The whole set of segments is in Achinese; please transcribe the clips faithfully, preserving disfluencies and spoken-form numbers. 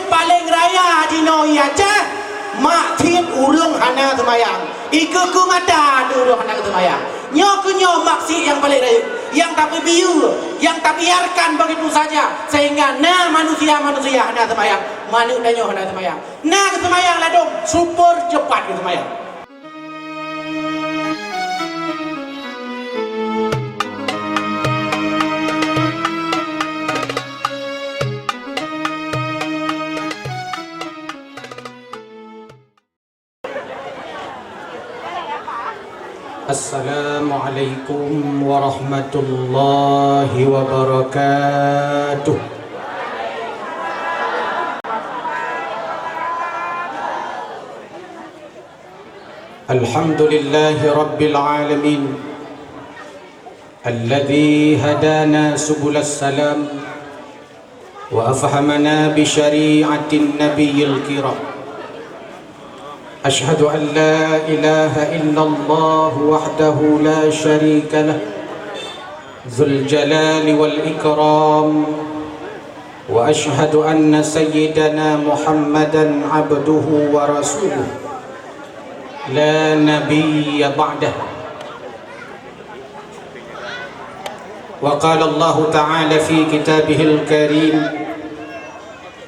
Paleng raya jinoe i Aceh, maksiet ureuëng hana seumayang. Ikeue-keue mata ureuëng hana seumayang. Nyoe keuh nyoe maksiet nyang paleng rayeuk, nyang tapeubiyeu, nyang tabiarkan begitu saja, sehingga na manusia-manusia hana seumayang. Manök tanyoe hana seumayang. Na geuseumayang ladôm, super cepat geuseumayang. Assalamualaikum warahmatullahi wabarakatuh. Alhamdulillahi rabbil alamin. Alladzi hadana subulas salam wa afhamana bi syari'atin nabiyil kiram. Asyhadu an la ilaha illallah wahdahu la syarika lah, dzul jalali wal ikram. Wa asyhadu anna sayyidana Muhammadan abduhu wa rasuluh, la nabiyya ba'dah. Wa qala Allahu ta'ala fi kitabihil karim,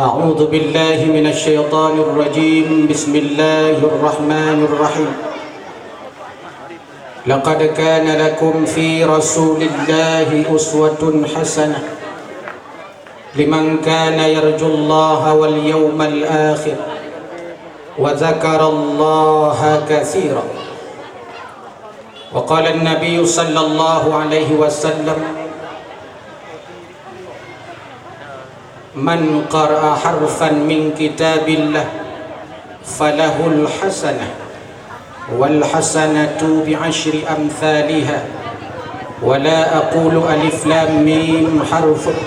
a'udzu billahi minasy syaithanir rajim. Bismillahirrahmanirrahim. Laqad kana lakum fi Rasulillahi uswatun hasanah liman kana yarjullaha wal yawmal akhir wa dzakarallaha katsira. Wa qala an-nabiyyu sallallahu alaihi wasallam, man qara'a harfan min kitabillah falahul hasanah wal hasanatu bi asyri amthaliha. Wa la aqulu alif lam mim harfun,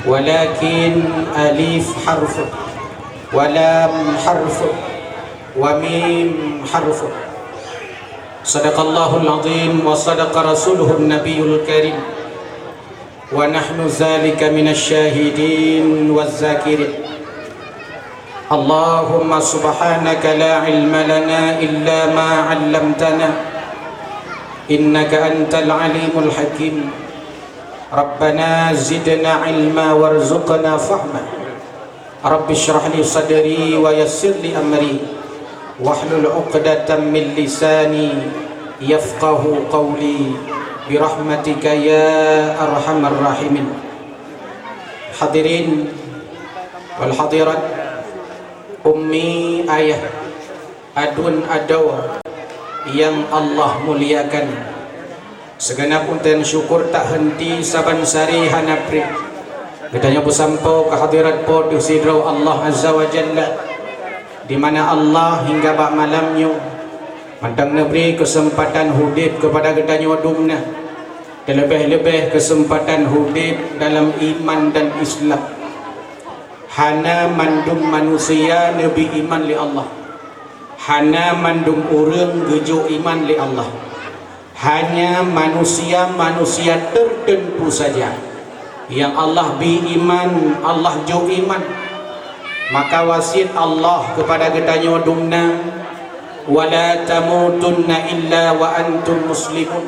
walakin alif harfun, wa lam harfun, wa mim harfun. Sadaqallahul azim wa sadaqa rasuluhun nabiyul karim. Wa nahnu dzalika minasy syahidin waz zakirin. Allahumma subhanaka la ilma lana illa ma 'allamtana, innaka antal alimul hakim. Rabbana zidna ilma warzuqna fahma. Rabbi shrah li sadri wa yassir li amri, wahlul 'uqdatam min lisani yafqahu qawli, bi rahmatika ya arhamar rahimin. Hadirin wal hadirat, ummi, ayah, aduen adoe nyang Allah muliakan. Siganap untén syukur tak henti saban sari hana preh geutanyoe peusampoe keu hadirat Po teu sidroe Allah Azza wa Jalla, di mana Allah hingga bak malam nyoe mantong neubri keuseumpatan udeb keupada geutanyoe dumna, teuleubeh-leubeh keuseumpatan udeb dalam iman dan Islam. Hana mandum manusia neubri iman lé Allah. Hana mandum ureuëng geujok iman lé Allah. Hanya manusia-manusia tertentu saja nyang Allah bi iman, Allah jok iman. Maka wasiet Allah keupada geutanyoe dumna, "Wa la tamutunna illa wa antum muslimun."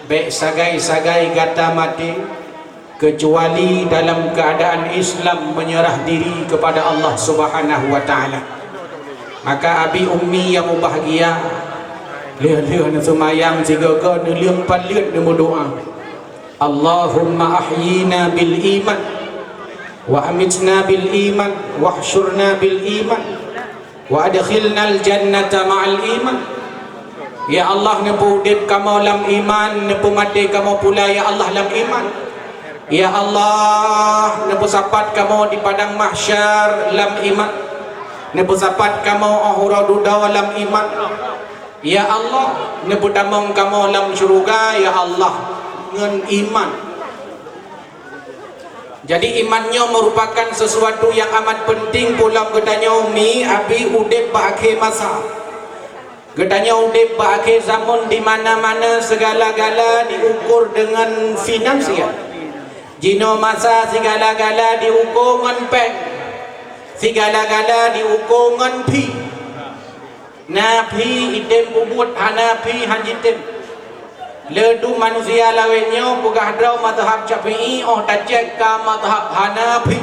Bék sagai-sagai gata maté keucuali dalam keuadaan Islam meunyeurah diri keupada Allah Subhanahu wa Ta'ala. Maka abi ummi nyang mubahgia, lheueh-lheueh neuseumayang sigoe-goe neuleueng palet neumeudoá, "Allahumma ahyina bil iman, wa amitna bil iman, wahsyurna bil iman." "Wa adkhilnal jannata ma'al iman." Ya Allah, neupeuudeb kamoe lam iman, neupeumaté kamoe pula, ya Allah, lam iman. Ya Allah, neupeusapat kamoe di padang mahsyar lam iman. Neupeusapat kamoe óh uroe dudoe lam iman. Ya Allah, neupeutamong kamoe lam syeuruga, ya Allah, ngon iman. Jadi, iman nyoe meurupakan sisuatu nyang amat peunteng pulang geutanyoe mi abi udeb bak akhé masa. Geutanyoe udeb bak akhé zamon di mana-mana sigala-gala diukur deungon finansial. Jinoe masa sigala-gala diukur ngon péng. Sigala-gala diuko ngon phi. Na phi item peubuet, hana phi han jitem. Le dum manusia lawét nyoe peugah droe mazhab Syafi'i, óh tacék ka mazhab Hanafi.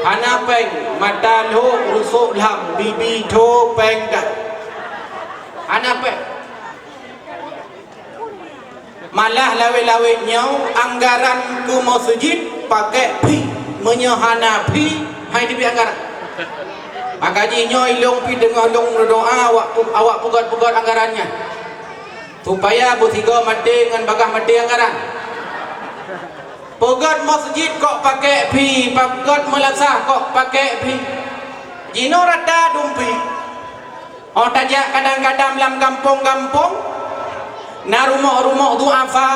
Hana péng, mata lhok rusok lham, bibi tho péng dah. Hana péng. Malah lawét-lawét nyoe anggaran keu meuseujid pakék phi. Meunyoe hana phi, hai teubiet anggaran. Maka jih nyoe ilong pih teungoh lôn meudoa awak pu-, awak peugöt-peugöt anggaran nyan. Supaya beusigoe maté ngon bagaih maté anggaran. Peugöt meuseujid kok pakék phi, peugöt meulasah kok pakék phi. Jinoe rata dum phi. Óh tajak kadang-kadang lam gampông-gampông, na rumoh-rumoh duafa,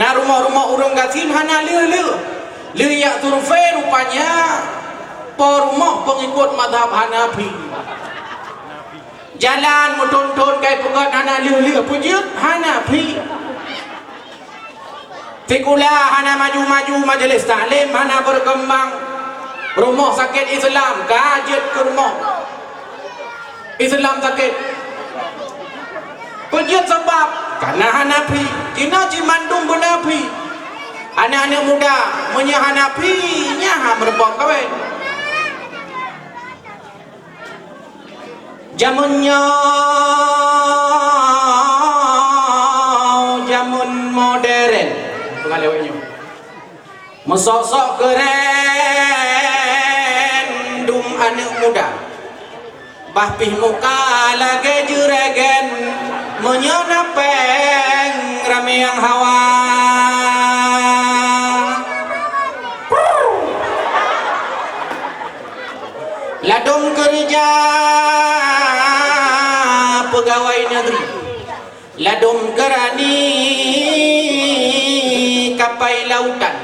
na rumoh-rumoh ureuëng gasien hana lheueh-lheueh. Lheueh jak survei rupanya po rumoh peungikot mazhab Hanafi. Jalan meuthon-thon kai peugöt hana lheueh-lheueh, peujeuet Hanafi. Sikula hana maju-maju, majelis taklim hana berkembang, rumoh sakét Islam ka jeuet keu rumoh Islam sakét. Peujeuet sabab kana Hanafi, jinoe cit mandum beu Nafi. Aneuk-aneuk muda meunyoe Hanafi, nyan ha meureumpok kawén. Jameun nyoe jameun modern. Peugah lewat nyoe. Meusok-sok keuren dum aneuk muda. Bah pih muka lagée juregen meunyoe na péng ramé nyang hawa. Ladom keureuja peugawai negeri, ladom keurani kapai lautan,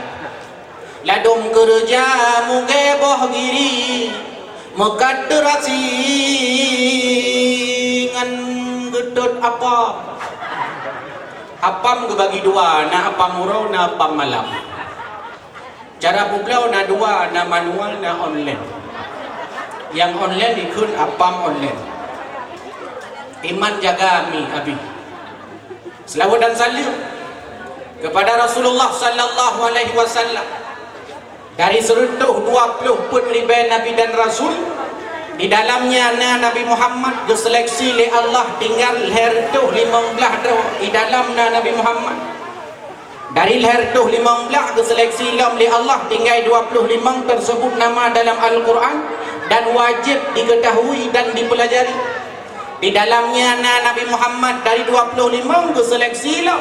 ladom keureuja mugée boh giri, meukat teurasi ngon geutot apam. Apam geubagi dua, na apam uroe, na apam malam. Cara peubloe na dua, na manual, na online. Nyang online dikheun apam online. Iman jaga mi abih. Selawat dan saleuem kepada Rasulullah sallallahu alaihi wasallam. Dari seureutôh dua ploh peuet ribée nabi dan rasul, di dalamnya na Nabi Muhammad geuseleksi lé Allah tinggai lhée reutôh limong blaih droe, di dalam na Nabi Muhammad. Dari lhée reutôh limong blaih geuseleksi lom lé Allah tinggai dua ploh limong tersebut nama dalam Al-Quran dan wajib diketahui dan dipelajari. Di dalamnya na Nabi Muhammad dari dua ploh limong geuseleksi lom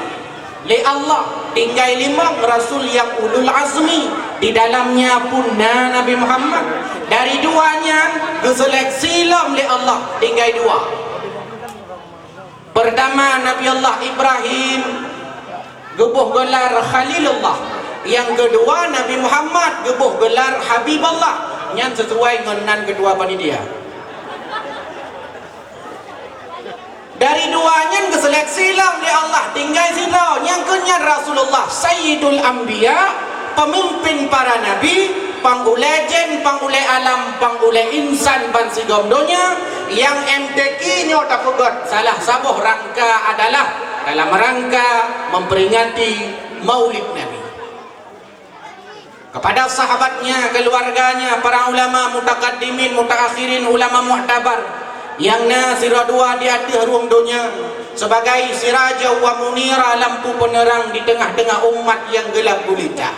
lé Allah tinggai limong rasul nyang ulul azmi. Di dalamnya pun na Nabi Muhammad dari dua nyan geuseleksi lom lé Allah tinggai dua. Pertama, Nabi Allah Ibrahim geuboh gelar Khalilullah. Nyang keudua, Nabi Muhammad geuboh gelar Habibullah. Nyan sisuai ngon nan keudua panitia. Dari dua nyan geuseleksi lom lé Allah tinggai sidroe, nyang keu nyan Rasulullah Sayyidul Anbiya, pemimpin para nabi, pangulée jén, pangulée alam, pangulée insan bansigom donya, nyang M T Q nyoe tapeugét salah saboh rangka adalah dalam rangka memperingati Maulid Nabi. Kepada sahabatnya, keluarganya, para ulama mutakaddimin, mutaakhirin, ulama muktabar nyang na sidroe dua di ateueh rhueng donya sebagai siraja wa munira, lampu penerang di tengah-tengah umat nyang gelap gulita.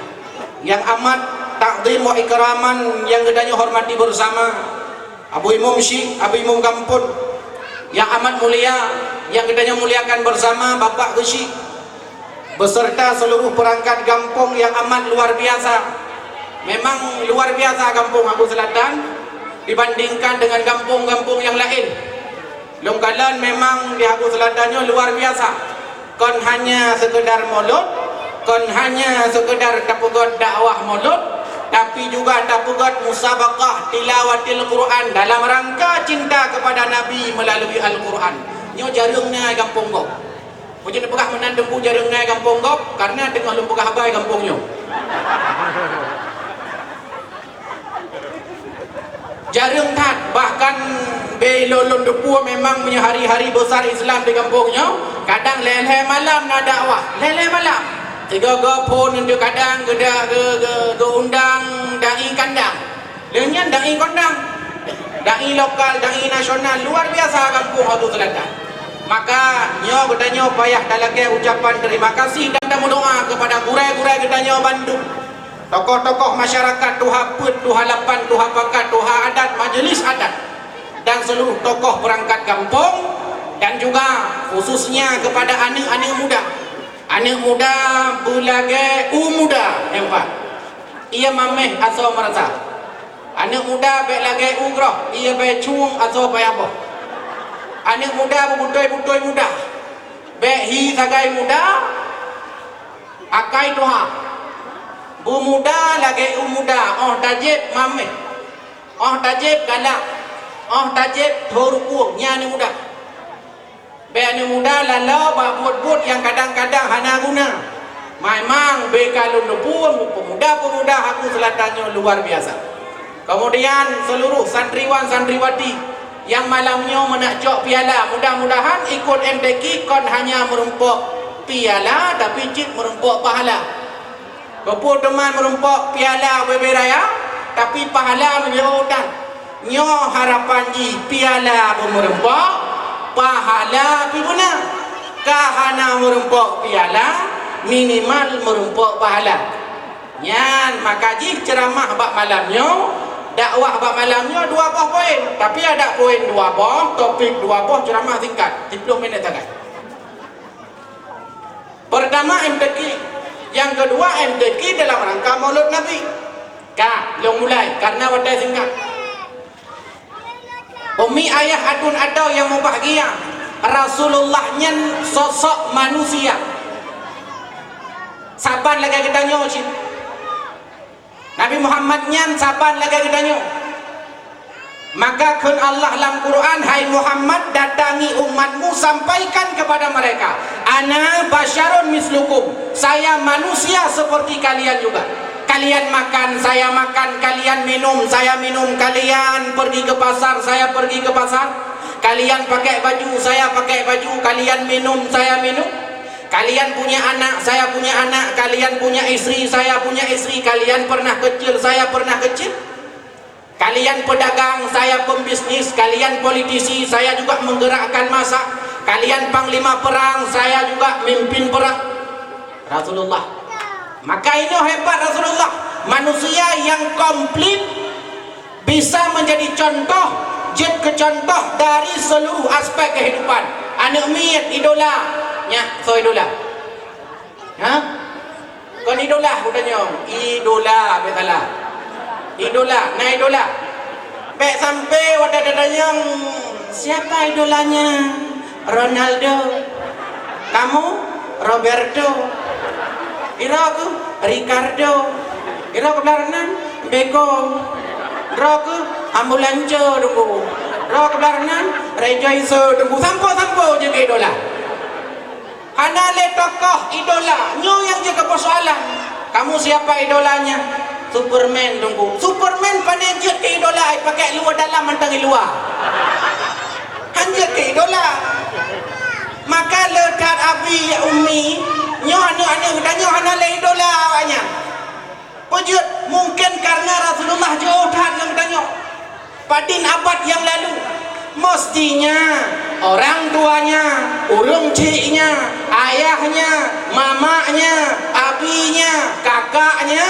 Nyang amat takzim wa ikraman nyang geutanyoe hormati bersama, Abu Imum Syik, Abu Imum Gampông, nyang amat mulia, nyang geutanyoe muliakan bersama, Bapak Geuchik, beserta seluruh perangkat gampông nyang amat luar biasa. Memang luar biasa gampông Hagu Selatan dibandingkan dengan gampông-gampông nyang laén. Lôn kalon memang di Hagu Selatan nyoe luar biasa. Kon hanya sekedar mulod, kon hanya sekedar tapeugét dakwah mulod, tapi juga tapeugét musabaqah tilawatil Quran dalam rangka cinta kepada Nabi melalui Al-Quran. Nyoe jareueng na gampông gob. Meunyoe neupeugah meunan teungku jareueng na gampông gob, karena teungoh lôn peugah haba gampông nyoe. Jareueng that, bahkan beh lôn, lôn teupeu memang meunyoe hari-hari besar Islam di gampông nyoe, kadang lhèe-lhèe malam na dakwah, lhèe-lhèe malam. Sigoe-goe phôn, kadang geuda-, geu-, geu-, geuundang dai kandang. Lheueh nyan dai kondang, dai lokal, dai nasional, luar biasa gampông Hadu Selatan. Maka nyoe geutanyoe payah talakèe ucapan terima kasih dan tameudoa kepada gurèe-gurèe geutanyoe bandum. Tokoh-tokoh masyarakat, tuha peuet, tuha lapan, tuha pakat, tuha adat, majelis adat, dan seluruh tokoh perangkat gampông, dan juga khususnya kepada aneuk-aneuk muda. Aneuk muda beulagèe u muda, nyan pat. Ie maméh asoe meurasa. Aneuk muda bèk lagèe u groh, ie bèk cueng asoe payah boh. Aneuk muda beubutôi-butôi muda. Bèk hi sagai muda, akai tuha. Beumuda lagèe u muda, 'oh tajieb maméh. 'Oh tajieb galak. 'Oh tajieb thô rukueng, nyan aneuk muda. Bèk aneuk muda laloe bak buet-buet nyang kadang-kadang hana guna. Memang bèk ka lôn teupeu peumuda-peumuda Hadu Selatan nyoe luar biasa. Kemudian seluruh santriwan-santriwati nyang malam nyoe meunak cok piala, mudah-mudahan ikot M T Q kon hanya meurumpok piala, tapi cit meurumpok pahala. Keupeue teuma meurumpok piala ubé-bé raya, tapi pahala meunyoe utan. Nyoe harapan jih piala beumeurumpok, pahala pih beuna. Ka hana meurumpok piala, minimal meurumpok pahala. Nyan maka jih ceuramah bak malam nyoe, dakwah bak malam nyoe dua boh poin, tapi adak poin dua boh, topik dua boh, ceuramah singkat, siplôh minèt sagai. Pertama M T Q, nyang keudua M T Q dalam rangka Maulud Nabi. Ka, lôn mulai, karena watèe singkat. Umi ayah aduen adoe nyang mubahgia, Rasulullah nyan sosok manusia. Saban lagèe geutanyoe cit. Nabi Muhammad nyan saban lagèe geutanyoe. Maka kheun Allah lam Quran, "Hai Muhammad, datangi umatmu, sampaikan kepada mereka, 'Ana basyarun mislukum, saya manusia seperti kalian juga. Kalian makan, saya makan, kalian minum, saya minum, kalian pergi ke pasar, saya pergi ke pasar, kalian pakai baju, saya pakai baju, kalian minum, saya minum.' Kalian punya anak, saya punya anak, kalian punya istri, saya punya istri, kalian pernah kecil, saya pernah kecil. Kalian pedagang, saya pembisnis, kalian politisi, saya juga menggerakkan massa. Kalian panglima perang, saya juga mimpin perang." Rasulullah. Maka inoe hebat Rasulullah, manusia yang komplit bisa menjadi contoh, jeuet keu contoh dari seluruh aspek kehidupan. Aneuk miet idola, nyan soe idola? Ha? Kon idola, kutanyong. Idola, bèk salah. Idola, na idola. Bèk sampai watèe tatanyong, "Siapa idolanya?" "Ronaldo." "Kamu?" "Roberto." "Ira ku?" "Ricardo." "Ira ku blah nan?" "Beko." "Ira ku?" "Ambulance tunggu." "Ira ku blah nan?" "Rejoice tunggu." Sampoe-sampoe jeuet keu idola. Hana lé tokoh idola. Nyoe nyang jeuet keu persoalan. "Kamu siapa idolanya?" "Superman tunggu." Superman pane jeuet keu idola, ai pakai luwa dalam mantong i luwa. Han jeuet keu idola. Maka le that abi, umi, nyoe aneuk-aneuk geutanyoe hana lé idola awaknyan. Peue jeuet? Mungken karena Rasulullah jiôh that ngon geutanyoe. Padum abad nyang lalu, mestinya orang tuanya, ureueng chiknya, ayahnya, mamaknya, abinya, kakaknya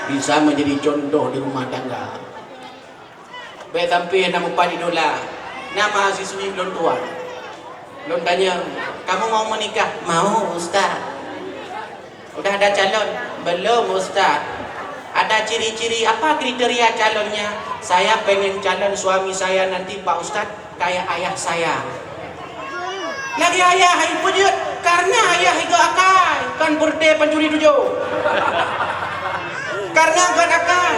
bisa menjadi contoh di rumah tangga. Bèk sampai na mupat idola. Na mahasiswi ulôn tuan. Lôn tanyong, "Kamu mau menikah?" "Mau, Ustaz." "Udah ada calon?" "Belum, Ustaz." "Ada ciri-ciri, apa kriteria calonnya?" "Saya pengen calon suami saya nanti, Pak Ustaz, kayak ayah saya." Lagèe ayah hai peujeuet, karena ayah itu akai, kan berteh pencuri tujuh. Karena kan akai.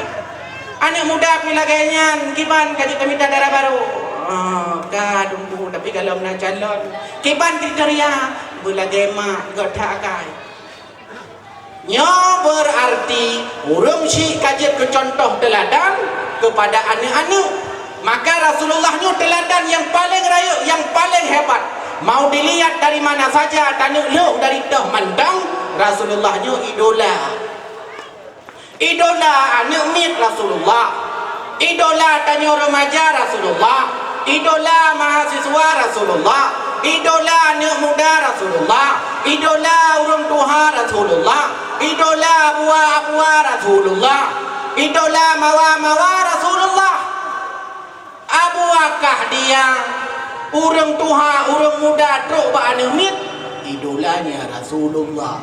Aneuk muda pih lagèe nyan, kiban ka jeuet tamita dara barô. Ah, ka Teungku, tapi gohlom na calon. Kiban kriteria, beulagèe mak, göt that akai. Nyoe berarti ureueng chik ka jeuet keu contoh teuladan keupada aneuk-aneuk. Maka Rasulullah nyoe teuladan nyang paleng rayeuk, nyang paleng hebat. Mau dilihat dari mana saja, taneuk lhok dari toh mantong, Rasulullah nyoe idola. Idola aneuk miet Rasulullah. Idola tanyoe remaja Rasulullah. Idola mahasiswa Rasulullah. Idola aneuk muda Rasulullah. Idola ureueng tuha Rasulullah. Idola abuwa-abuwa Rasulullah. Idola mawa-mawa Rasulullah. Abuwa kah dia, ureueng tuha, ureueng muda trok bak aneuk miet, idolanya Rasulullah.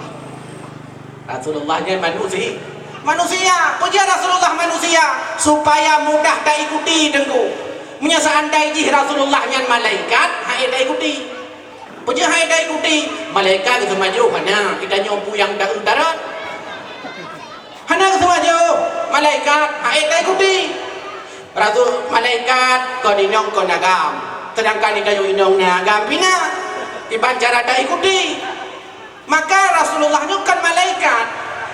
Rasulullah nyan manusi-, manusia. Peue jeuet Rasulullah manusia? Supaya mudah taikuti, Teungku. Meunyoe seandai jih Rasulullah nyan malaikat, han ék taikuti. Peue jeuet han ék taikuti? Malaikat geuseumajoh, hana, geutanyoe peue nyang taeu tarot. Hana geuseumajoh, malaikat han ék taikuti. Rasul, malaikat kon inong kon agam. Sedangkan geutanyoe inong na agam pih na. Kiban cara taikuti. Maka Rasulullah nyoe kon malaikat.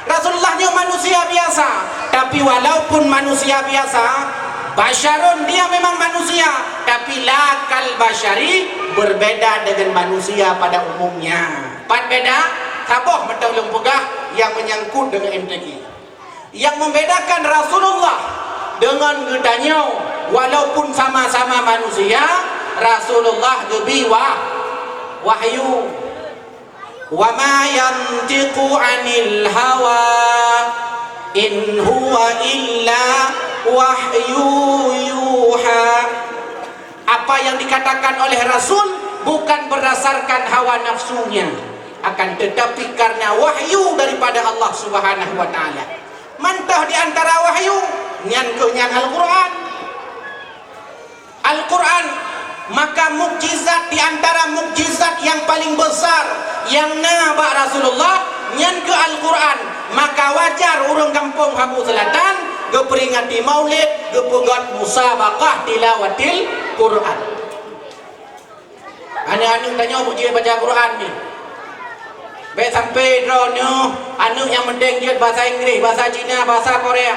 Rasulullah nyoe manusia biasa. Tapi walaupun manusia biasa, basyarun, dia memang manusia, tapi la kal basyari, berbeda dengan manusia pada umumnya. Pat beda? Saboh mantong lôn peugah nyang menyangkut dengan M T Q. Yang membedakan Rasulullah dengan geutanyoe, walaupun sama-sama manusia, Rasulullah geubi wah-, wahyu. Wa ma yantiqu 'anil hawa, in huwa illa wahyu yuha. Apa yang dikatakan oleh Rasul bukan berdasarkan hawa nafsunya, akan tetapi karena wahyu daripada Allah Subhanahu wa Ta'ala. Mantong di antara wahyu, nyan keuh nyan Al-Quran. Al-Quran, maka mukjizat di antara mukjizat yang paling besar yang na bak Rasulullah, nyan keuh Al-Quran. Maka wajar ureueng gampông Habu Selatan geupeuringati Maulid, geupeugöt musabaqah tilawatil Quran. Aneuk-aneuk tanyoe beujeuet baca Quran ni. Bèk sampai droeneuh aneuk nyang meudeng jeuet bahasa Inggris, bahasa Cina, bahasa Korea,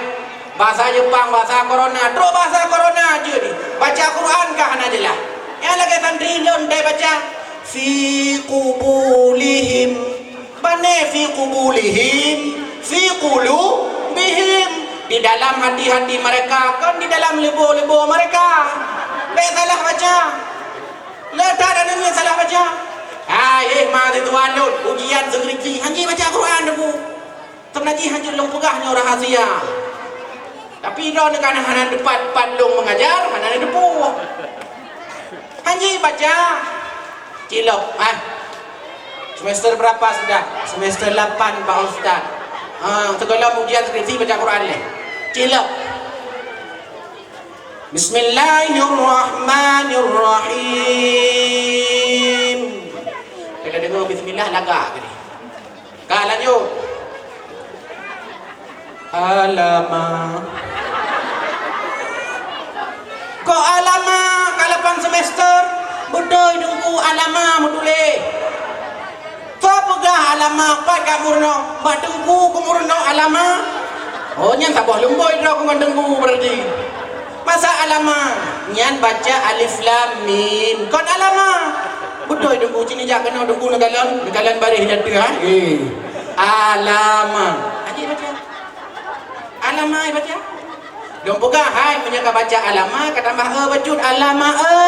bahasa Jepang, bahasa Corona, trok bahasa Corona jeuet ni. Baca Quran kah hana jeulaih. Nyang lagèe santri lôn dai baca, "Fi qubulihim." Pane fi qubulihim, fi qulubihim. Di dalam hati-hati mereka, kon di dalam leubo-leubo mereka. Bèk salah baca. Le that aneuk miet salah baca. Hai, eh, mahasiswa lôn, ujian skripsi, hanjeuet baca Quran, Teungku. Sebenarnya jih hanjeuet lôn peugah nyoe rahasia. Tapi droeneuh kana hana teumpat, pat lôn mengajar, hana teupeu. Hanjeuet baca. Cilok, ah. Semester berapa sudah? Semester lapan, Pak Ustaz. Ha, sigohlom ujian skripsi baca Quran lé. Cilok. Bismillahirrahmanirrahim. Kita dengar bismillah lagak tadi. Ka lanjut. Alama. Kok alama ka lapan semester? Beutôi Teungku, alama meutuléh. Soe peugah alama, pat ka meurunoe? Bak Teungku keu meurunoe alama? Oh, nyan saboh lumbôi droe keu ngon Teungku berarti. Masa alama, nyan baca alif lam mim. Kon alama. Beutôi Teungku, ci neujak keunoe Teungku neukalon, neukalon baréh nyang teuh, ha? Eh. Alama. Aji baca. Alama baca. Lôn peugah, hai, meunyoe ka baca alama, ka tambah e bacut, alama e.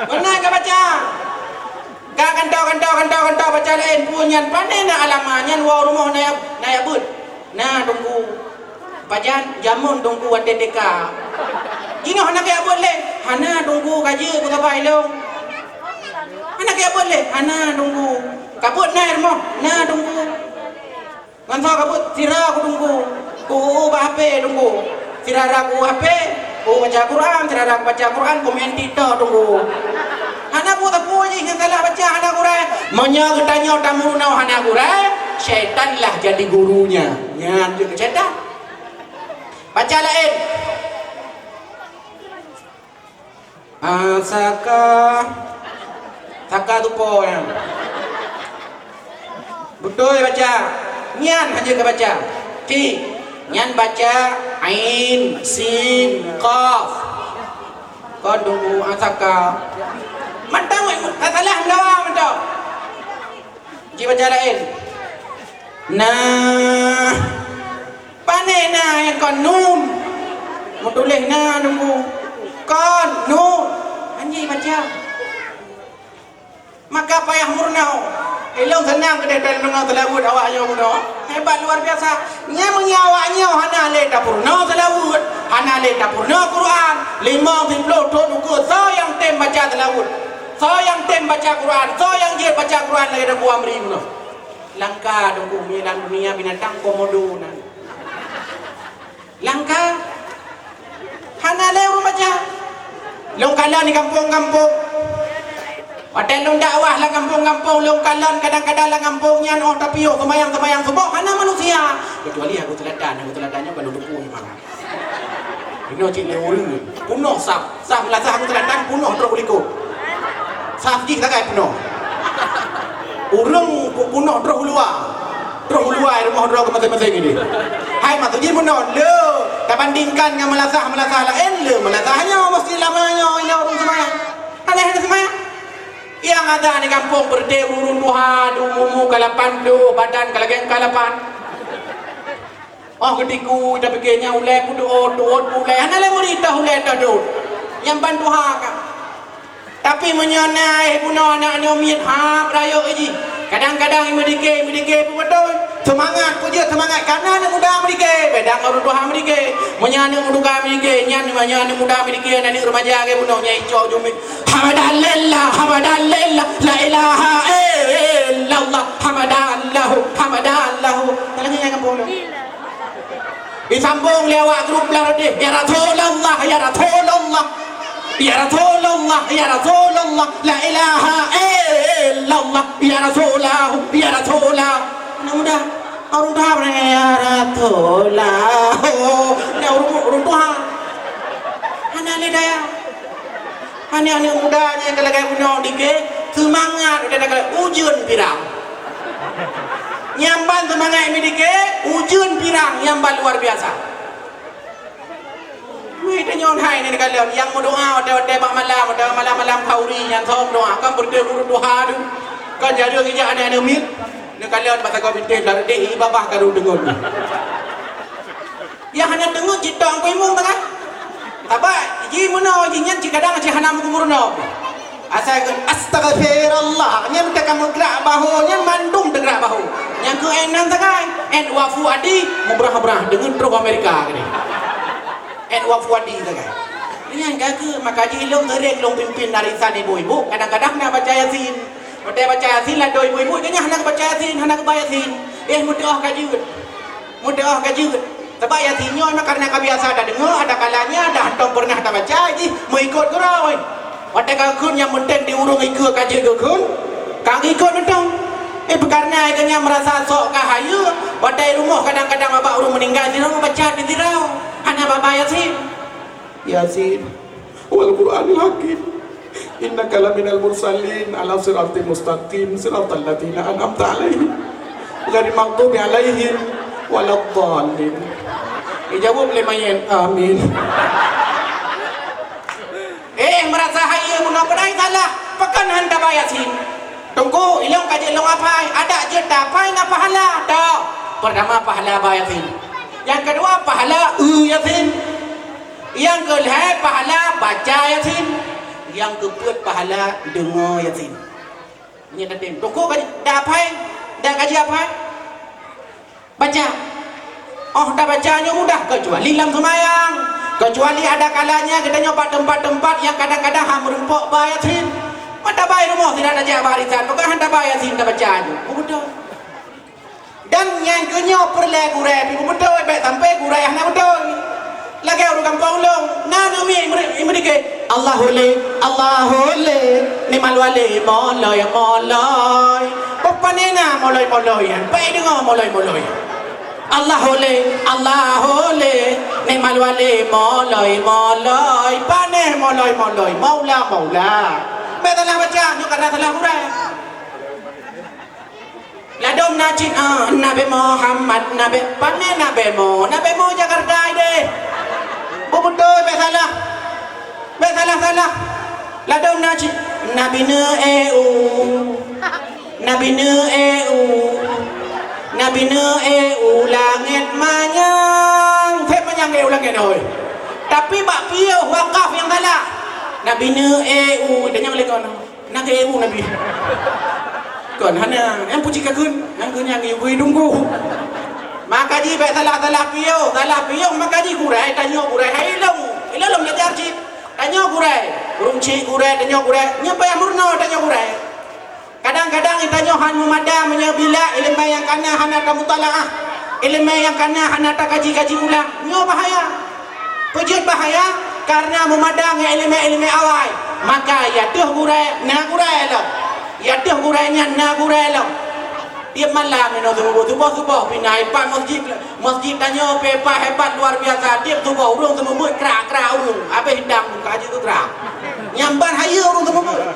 Meunan ka baca. Ka kantô, kantô, kantô, kantô baca laén, peue nyan, pane na alama, nyan woe rumoh na ya, na ya beuet. Na Teungku. Pajan, jameun Teungku watèe T K. Jinoe hana kajak beuet lé. Hana Teungku, ka jeuet keu sabai lôn. Hana kajak beuet lé. Hana Teungku. Ka beuet na rumoh. Na Teungku. Ngon soe ka beuet? Sira ku Teungku. Ku u bak H P Teungku. Sira ra ku u H P, ku baca Quran, sira ra ku baca Quran, ku meu'en TikTok Teungku. Hana peue-peue jih nyang salah baca hana gurèe. Meunyoe geutanyoe tameurunoe hana gurèe, syaitan lah jadi gurunya. Nyan jeuet keu syaitan. Baca laén. Asaka. Saka tupo nyan. Beutôi baca. Nyan hana ka baca. Ti. Nyan baca Ain, sin, qaf. Kon tunggu asaka. Mantong, tak salah meudawa mantong. Ji baca laén. Nah. Pane na nyang kon nun. Meutuléh na tunggu. Kon nun. Hanji baca. Maka payah meurunoe. Ilôn seunang keudeh tadeungoe seulaweuet awak nyoe bunoe. Hebat luar biasa. Nyan meunyoe awak nyoe hana lé tapeurunoe seulaweuet, hana lé tapeurunoe Quran, limong siplôh thon ukeue soe nyang tem baca seulaweuet, soe nyang tem baca Quran, soe nyang jeuet baca Quran lagèe Teungku Amri bunoe. Langka Teungku, meunyoe lam dunia binatang komodo nan. Langka. Hana lé ureueng baca. Lôn kalon di gampông-gampông. Watèe lôn dakwah lam gampông-gampông, lôn kalon kadang-kadang lam gampông nyan, oh, tapi, oh, seumayang-seumayang suboh hana manusia. Kecuali Agus Selatan, Agus Selatan nyan baru teupeu malam. Inoe cit lé ureueng. Punoh saf. Saf Meulasaih Agus Selatan punoh troh u likot. Saf jih sagai punoh. Ureueng pu-, punoh troh u luwa. Troh u luwa rumoh droe keu maséng-maséng ini. Hai maksud jih meunoe, le tabandingkan ngon Meulasaih, Meulasaih laén, le Meulasaih nyoe meusti lama nyoe ilèe ureueng seumayang. Hana, hana seumayang. Nyang ada di gampông beureuté ureueng tuha, dum umu ka lapan ploh, badan ka lagèe ka lapan. Oh, geutiku, tapike nyan ulèe peuduot, duot peuulèe. Hana lé meuritoh ulèe tadot. Nyang ban tuha ka. Tapi meunyoe na eh bunoe aneuk miet hab rayeuk jih. Kadang-kadang imeudike, imeudike peubeutôi. Seumangat, peue jeuet seumangat? Karena aneuk muda meudike, beda ngon ureueng tuha meudike. Meunyoe aneuk muda meudike, nyan meunyoe aneuk muda meudike, aneuk remaja lagèe bunoe, nyan icok jumit. Hamadan lillah, hamadan lillah, la ilaha illallah, hamadan lahu, hamadan lahu. Tanya yang apa? Disambung lé awak grup blah reudeh, "Ya Rasulullah, ya Rasulullah. Ya Rasulullah, ya Rasulullah. La ilaha illallah. Ya Rasulullah, ya Rasulullah." Aneuk muda, ureueng tuha, "Ya Rasulullah." Dah ureueng, ureueng tuha. Hana lé daya. Aneuk-aneuk muda nyang ka lagèe bunoe dike, seumangat udah lagèe ujeuen pirang. Nyang ban seumangat meudike, ujeuen pirang nyang ban luar biasa. Weh, tanyoe hai neukalon, nyang meudoa watèe-watèe bak malam, watèe malam-malam khauri nyan soe meudoa, kan beureuté guru tuha tu. Kan jareung ijak aneuk-aneuk miet. Neukalon bak sagoe bintéh blah reudeh, i babah karu deungon. Nyang hana deungon cit tong kuimu tangai. Sabab jih meunoe jih nyan cit kadang cit hana meumeurunoe. Asai keu, "Astaghfirullah," nyan teuka meugrak bahu, nyan mandum teugrak bahu. Nyang keu en nan sagai, en wafu adi, mubrah-mubrah, deungon troh Amerika keudeh. En wafu adi sagai. Nyan ka keu, maka jih lôn seuring lôn pimpin arisan ibu-ibu, kadang-kadang na baca Yasin. Watèe baca Yasin, ladôm ibu-ibu, nyan hana baca Yasin, hana geuba Yasin. Eh, meutuah ka jeuet. Meudoa ka jeuet. Sabab Yasin nyoe memang karena ka biasa tadeungoe, ada kalanya dah hántom peureunah tabaca jih meuikot gurée. Watée ka geukheun nyang peunteng di ureuëng ikeue ka jeuet geukheun, ka geuikot mantong. Eh, peukarna geuhnyan meurasa sok ka hayeue, watée rumoh kadang-kadang babah ureuëng meuninggai sidroe baca di sidroe. Hana babah Yasin. Yasin. Wal Qur'anil Hakim. Innaka laminal mursalin ala siratim mustaqim, siratal ladzina an'amta 'alaihim, ghairil maghdubi 'alaihim waladdallin. Dijaweueb lé manyét, "Amin." Eh, meurasa hayeue meunoe peudai salah, pakon hán taba Yasin? Teungku, ilong ka jeuet lôn apai, adak jeuet tapai na pahala. Toh, peurtama pahala ba Yasin. Nyang keudua pahala eu Yasin. Nyang keulhée pahala baca Yasin. Nyang keupeuet pahala deungoe Yasin. Nyan tatem. Teungku ka dak apai, dak ka jeuet apai? Baca. Oh, tabaca nyoe mudah, keucuali lam seumayang. Keucuali ada kalanya geutanyoe bak teumpat-teumpat nyang kadang-kadang hana meureumpok ba Yasin. Mata bai rumoh sidroe tajak bak arisan, pakon hán taba Yasin tabaca nyoe. Oh, beutôi. Dan nyang keunyoe peureulée gurée pih beubeutôi, bék sampoe gurée hana beutôi. Lagée ureuëng gampông ulôn, na aneuk miet imeu-, imeudike, "Allahu le, Allahu le, ni malu ale moloi-moloi." Bukon na moloi-moloi nyan, bék deungoe moloi-moloi. "Allahu le, Allahu le, ni malu ale moloi-moloi, pane moloi-moloi, maula, maula." Bék salah baca, nyoe kana salah gurée. Ladôm na cit, ah, Nabi Muhammad, Nabi, pane Nabi Mo, Nabi Mo Jakarta ideh. Beutôi, bèk salah. Bèk salah-salah. Ladôm na cit, Nabi neu e u. Nabi neu e u. Nabi neu e u langèt manyang. Sép manyang e u langèt, hôi. Tapi bak piôh wakaf nyang salah. Nabi neu e u, dan nyang lé kon. Na keu e u Nabi. Kon hana, nyang puji kakheun, nyang keu nyang ibu dungku. Maka jih bèk salah-salah piôh, salah piôh maka jih gurèe, tanyoe gurèe, hai ilong, ilong lom belajar cit. Tanyoe gurèe, ureueng chik gurèe, tanyoe gurèe, nyoe payah meurunoe tanyoe gurèe. Kadang-kadang tanyoe han meumada meunyoe bila ileumèe nyang kana hana tamutalaah, ileumèe nyang kana hana takaji-kaji ulang, nyoe bahaya. Peue jeuet bahaya? Kareuna meumada ngon ileumèe-ileumèe awai, maka ya teuh gurèe na gurèe lom. Ya teuh gurèe nyan na gurèe lom. Tiep malam inoe seumeubeuet, suboh-suboh pih na ipat meuseujid, meuseujid tanyoe pih ipat hebat luar biasa. Tiep suboh ureueng seumeubeuet krak-krak ureueng, habéh dang buka jeuet keu krak. Nyan ban hayeue ureueng seumeubeuet.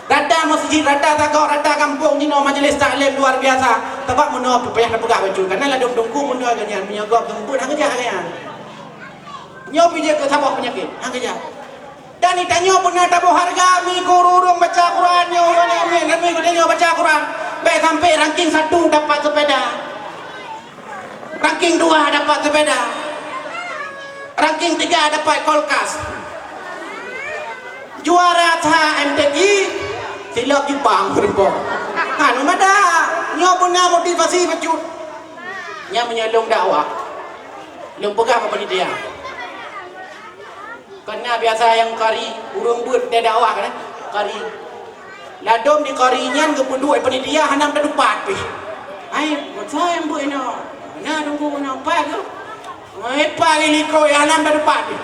Rata meuseujid, rata sagoe, rata gampông jinoe majelis taklim luar biasa. Sabab meunoe payah tapeugah bacut, kareuna ladôm teungku meunoe geuh nyan meunyoe gob seumeubeuet han geujak lagèe nyan. Nyoe pih jeuet keu saboh peunyakét, han geujak. Dan di tanyoe beuna taboh hareuga mi keu ureueng-ureueng baca Quran nyoe, ureueng mukmin, ramé geutanyoe baca Quran. Bèk sampé ranking satu dapat sepeda. Ranking dua dapat sepeda. Ranking tiga dapat kulkas. Juara sa M T Q, silop Jepang, seureumpok. Hana mada, nyoe beuna motivasi bacut. Nyan meunyoe lôn dakwah, lôn peugah bak panitia. Kareuna biasa nyang kari, ureueng beuet di dakwah kan, kari. Ladôm di kari nyan geupeuduek panitia hana teupat pih. Hai, soe nyang beuet inoe? Na teungku na pat keuh. Hai, pat likot nyang hana teupat pih.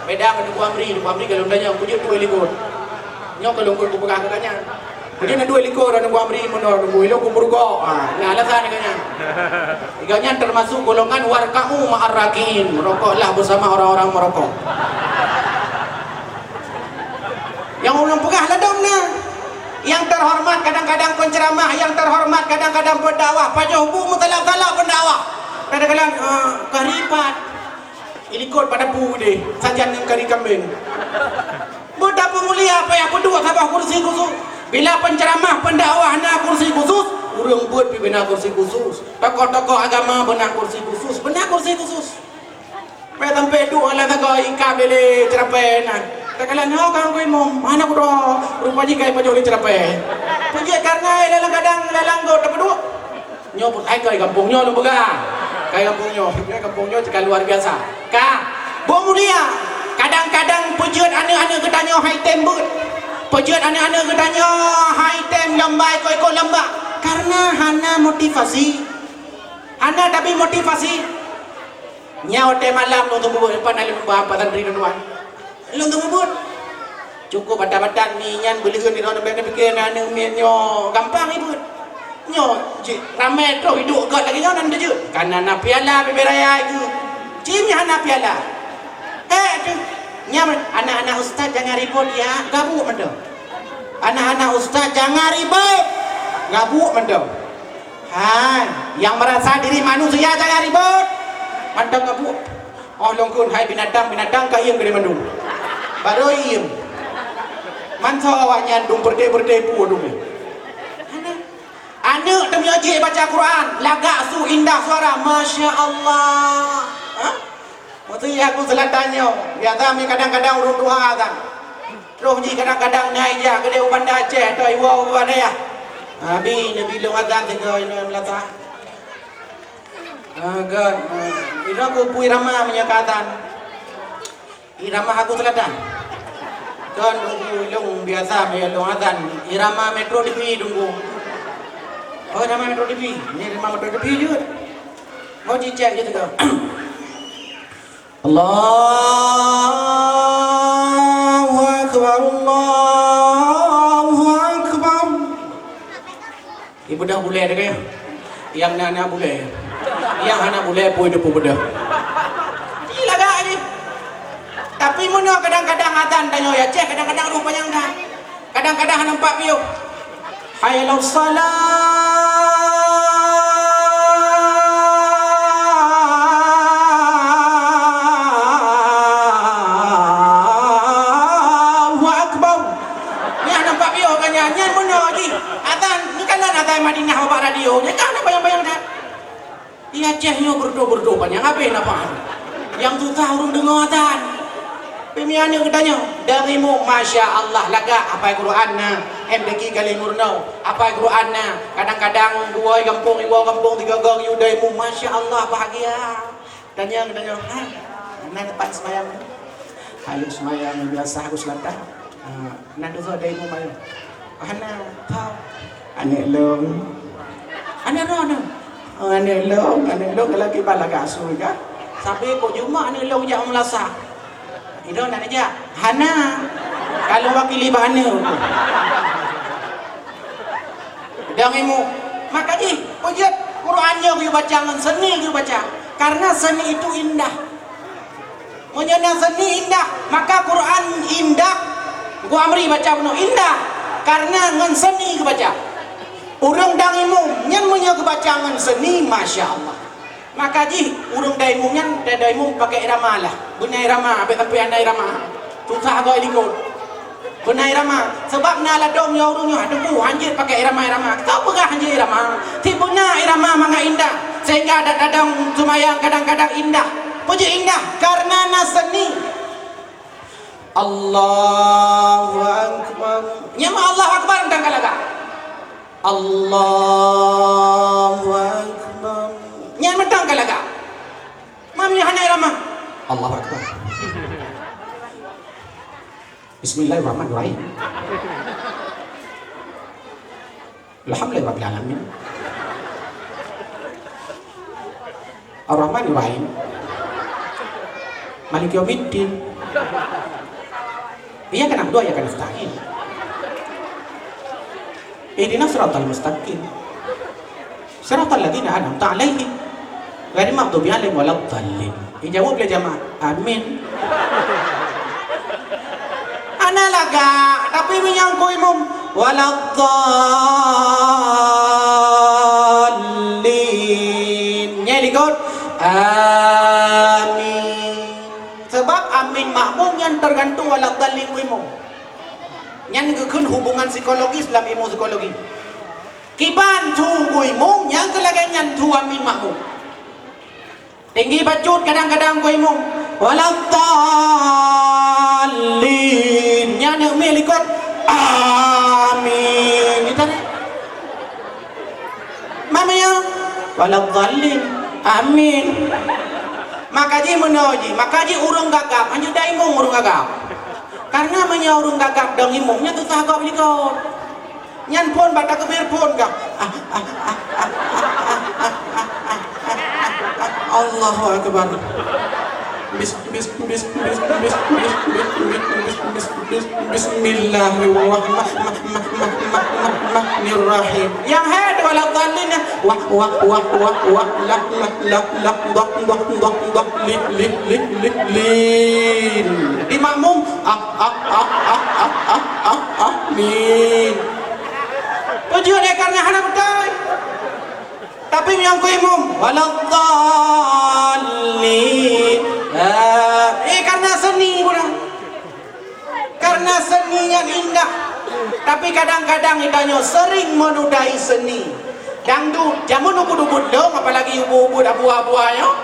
Beda ngon Teungku Amri, Teungku Amri kalau tanya, "Peue jeuet dua likot?" Nyoe kalau ngikot kupeugah keu gobnyan. Jadi na dua likot dan Teungku Amri meunoe Teungku, ilong kumeurukok. Ha, na alasan gobnyan. Gobnyan termasuk golongan warka'u ma'ar raki'in, merokoklah bersama orang-orang merokok. Nyang ulôn peugah ladôm na. Nyang terhormat kadang-kadang penceramah, nyang terhormat kadang-kadang pendakwah, pajoh bu meusalah-salah pendakwah. Kadang-kadang, eh, karipat. Ilikot pada pu deh, sajan ngon kari kambing. Buet tapeumulia payah peuduek saboh kursi khusus. Bila penceramah, pendakwah na kursi khusus, ureueng beuet pih beuna kursi khusus. Tokoh-tokoh agama beuna kursi khusus, beuna kursi khusus. Payah sampai duek lam sagoe ikat lé ceurapée na. Takalon nyoe kan ku imum, hana kudroe, rupa jih ka ipajoh lé ceurapée. Peue jeuet kareuna lam gadang, lam langgot tapeuduek. Nyoe pun hai keu gampông nyoe lôn peugah. Keu gampông nyoe, keu gampông nyoe cit ka luar biasa. Ka, beuet mulia. Kadang-kadang peujeuet aneuk-aneuk geutanyoe hai tem beuet. Peujeuet aneuk-aneuk geutanyoe hai tem lomba ikot-ikot lomba. Karena hana motivasi. Hana tabri motivasi. Nyoe watèe malam lôn teumeubuet, leupah na lôn ba pesantren lôn tuan. Lôn teumeubuet. Cukup batat-batat mi nyan beuleuheun droeneuh bèk neupike na aneuk miet nyoe gampang ibeuet. Nyoe jih ramè troh iduek gèt lagèe nyoe nan teujeuet. Kana na piala bibèe raya itu. Cit nyan hana piala. Eh, tu. Nyan anak-anak ustaz jangan ribut ya. Gabuk mantong. Anak-anak ustaz jangan ribut. Gabuk mantong. Hai, nyang merasa diri manusia jangan ribut. Mantong gabuk. Oh, lôn kheun hai binatang-binatang ka iem keu mandum. Barô iem. Mantong awaknyan dum beureuté-beureuté pu dum. Aneuk teumeujiek baca Quran, lagak su indah suara, masya Allah. Ha? Meusti aku selatan nyoe. Biasa mi kadang-kadang ureueng tuha kan. Troh jih kadang-kadang na ijak keudéh u Banda Aceh atau iwoe u Banda Aceh. Abi, nabi lôn azan sigoe inoe meulata. Ah, gèt. Ah, inoe ku pui rama meunyoe ka azan. Irama Hagu Selatan. Kan Teungku ilong biasa meunyoe lôn azan. Irama Metro T V Teungku. Oh, irama Metro T V. Ni irama Metro T V jeuet. Oh, cicak jeuet tu. Allahu Akbar, Allahu Akbar. Ibeudôh bulèe teuka. Nyang na, na bulèe. Nyang hana bulèe, peue teupeu beudôh. Ih, lagak jih. Tapi meunoe kadang-kadang azan tanyoe ya, ceh, kadang-kadang roh panyang that. Kadang-kadang hana nampak piôh. Hayya 'alas shalah. Madinah bak radio, nyan ka na bayang-bayang that. Di Aceh nyoe beureudoh-beureudoh panyang habéh nafah. Nyang susah ureueng deungoe azan. Pih mi aneuk geutanyoe, dang imum, masya Allah, lagak hafai Quran na, M D Q kali meurunoe, hafai Quran na, kadang-kadang dua gampông, dua gampông, tiga gang, yu dang imum, masya Allah, bahagia. Tanyong, tanyong, "Ha, na teumpat seumayang?" "Hayeu seumayang biasa, Gus Lantah." "Ah, na deungoe dang imum, hayeu." "Hana, tho." "Aneuk lôn." "Aneuk droeneuh?" "Oh, aneuk lôn, aneuk lôn lagèe bak lagak asui ka." "Sabe kok jumah aneuk lôn jak meulasah." "Idong na neujak?" "Hana." "Ka lôn wakili bak aneuk." Dang imum. Maka jih, peujeuet Quran nyoe geubaca ngon seuni geubaca. Karena seni itu indah. Meunyoe na seuni indah, maka Quran indah. Geuamri baca bunoe indah. Karena ngon seuni geubaca. Ureueng dang imum, nyan meunyoe geubaca ngon seuni, masya Allah. Maka jih, ureueng dang imum nyan, dang imum pakai irama lah. Beuna irama, abéh sampoe hana irama. Susah goe likot. Beuna irama. Sabab na ladôm nyoe ureueng nyoe, "Teungku, hanjeuet pakai irama-irama." Ka peugah hanjeuet irama. Ti beuna irama mangat indah. Sehingga da-, kadang seumayang kadang-kadang indah. Peue jeuet indah? Karena na seuni. Allahu Akbar. Nyan Allahu Akbar dan ka lagak. Allahu Akbar. Nyan mantong ka lagak. Mam nyan hana irama. Allahu Akbar. Bismillahirrahmanirrahim. Alhamdulillahirabbil alamin. Ar-Rahmanir-Rahim. Maliki yaumiddin. Iyyaka na'budu wa iyyaka nasta'in. Ihdinas siratal mustaqim. Siratal ladzina an'amta 'alaihim. Ghairil maghdubi 'alaihim waladdallin. Ijaweueb lé jamaah, "Amin." Hana lagak, tapi meunyoe keu imum, "Waladdallin." Nyan likot, "Amin." Sabab amin makmum nyan teugantung waladdallin keu imum. Nyan geukheun hubungan psikologis lam ilmu psikologi. Kiban su keu imum, nyan keuh lagèe nyan su amin makmum. Tinggi bacut kadang-kadang keu imum. "Waladdallin." Nyan neuk mi likot. "Amin." Itu. Mamia. "Waladdallin." "Amin." Maka jih meunoe jih, maka jih ureueng gagap, hanjeuet dang imum ureueng gagap. Karena meunyoe ureueng gagap dang imum, nyan susah gob likot. Nyan phon bak takbir phon ka. Allahu Akbar. Bis-, bis-, bis-, bismillahirrahmanirrahim. Nyang hai tu waladdallin, ya. Wah, wah, wah, wah, wah, lah, lah, lah, lah, dah, dah, dah, dah, lin, lin, lin, lin, lin. Di makmum, ah, ah, ah, ah, ah, ah, ah, ah, min. Tujuan dia karena hana betul. Tapi nyang keu imum, waladdallin. Ah, eh, karena seni pula. Karena seni nyan indah. Tapi kadang-kadang geutanyoe sering menudai seni. Dangdut, jameun ubit-ubit lom, apalagi ubit-ubit abua-abua nyoe,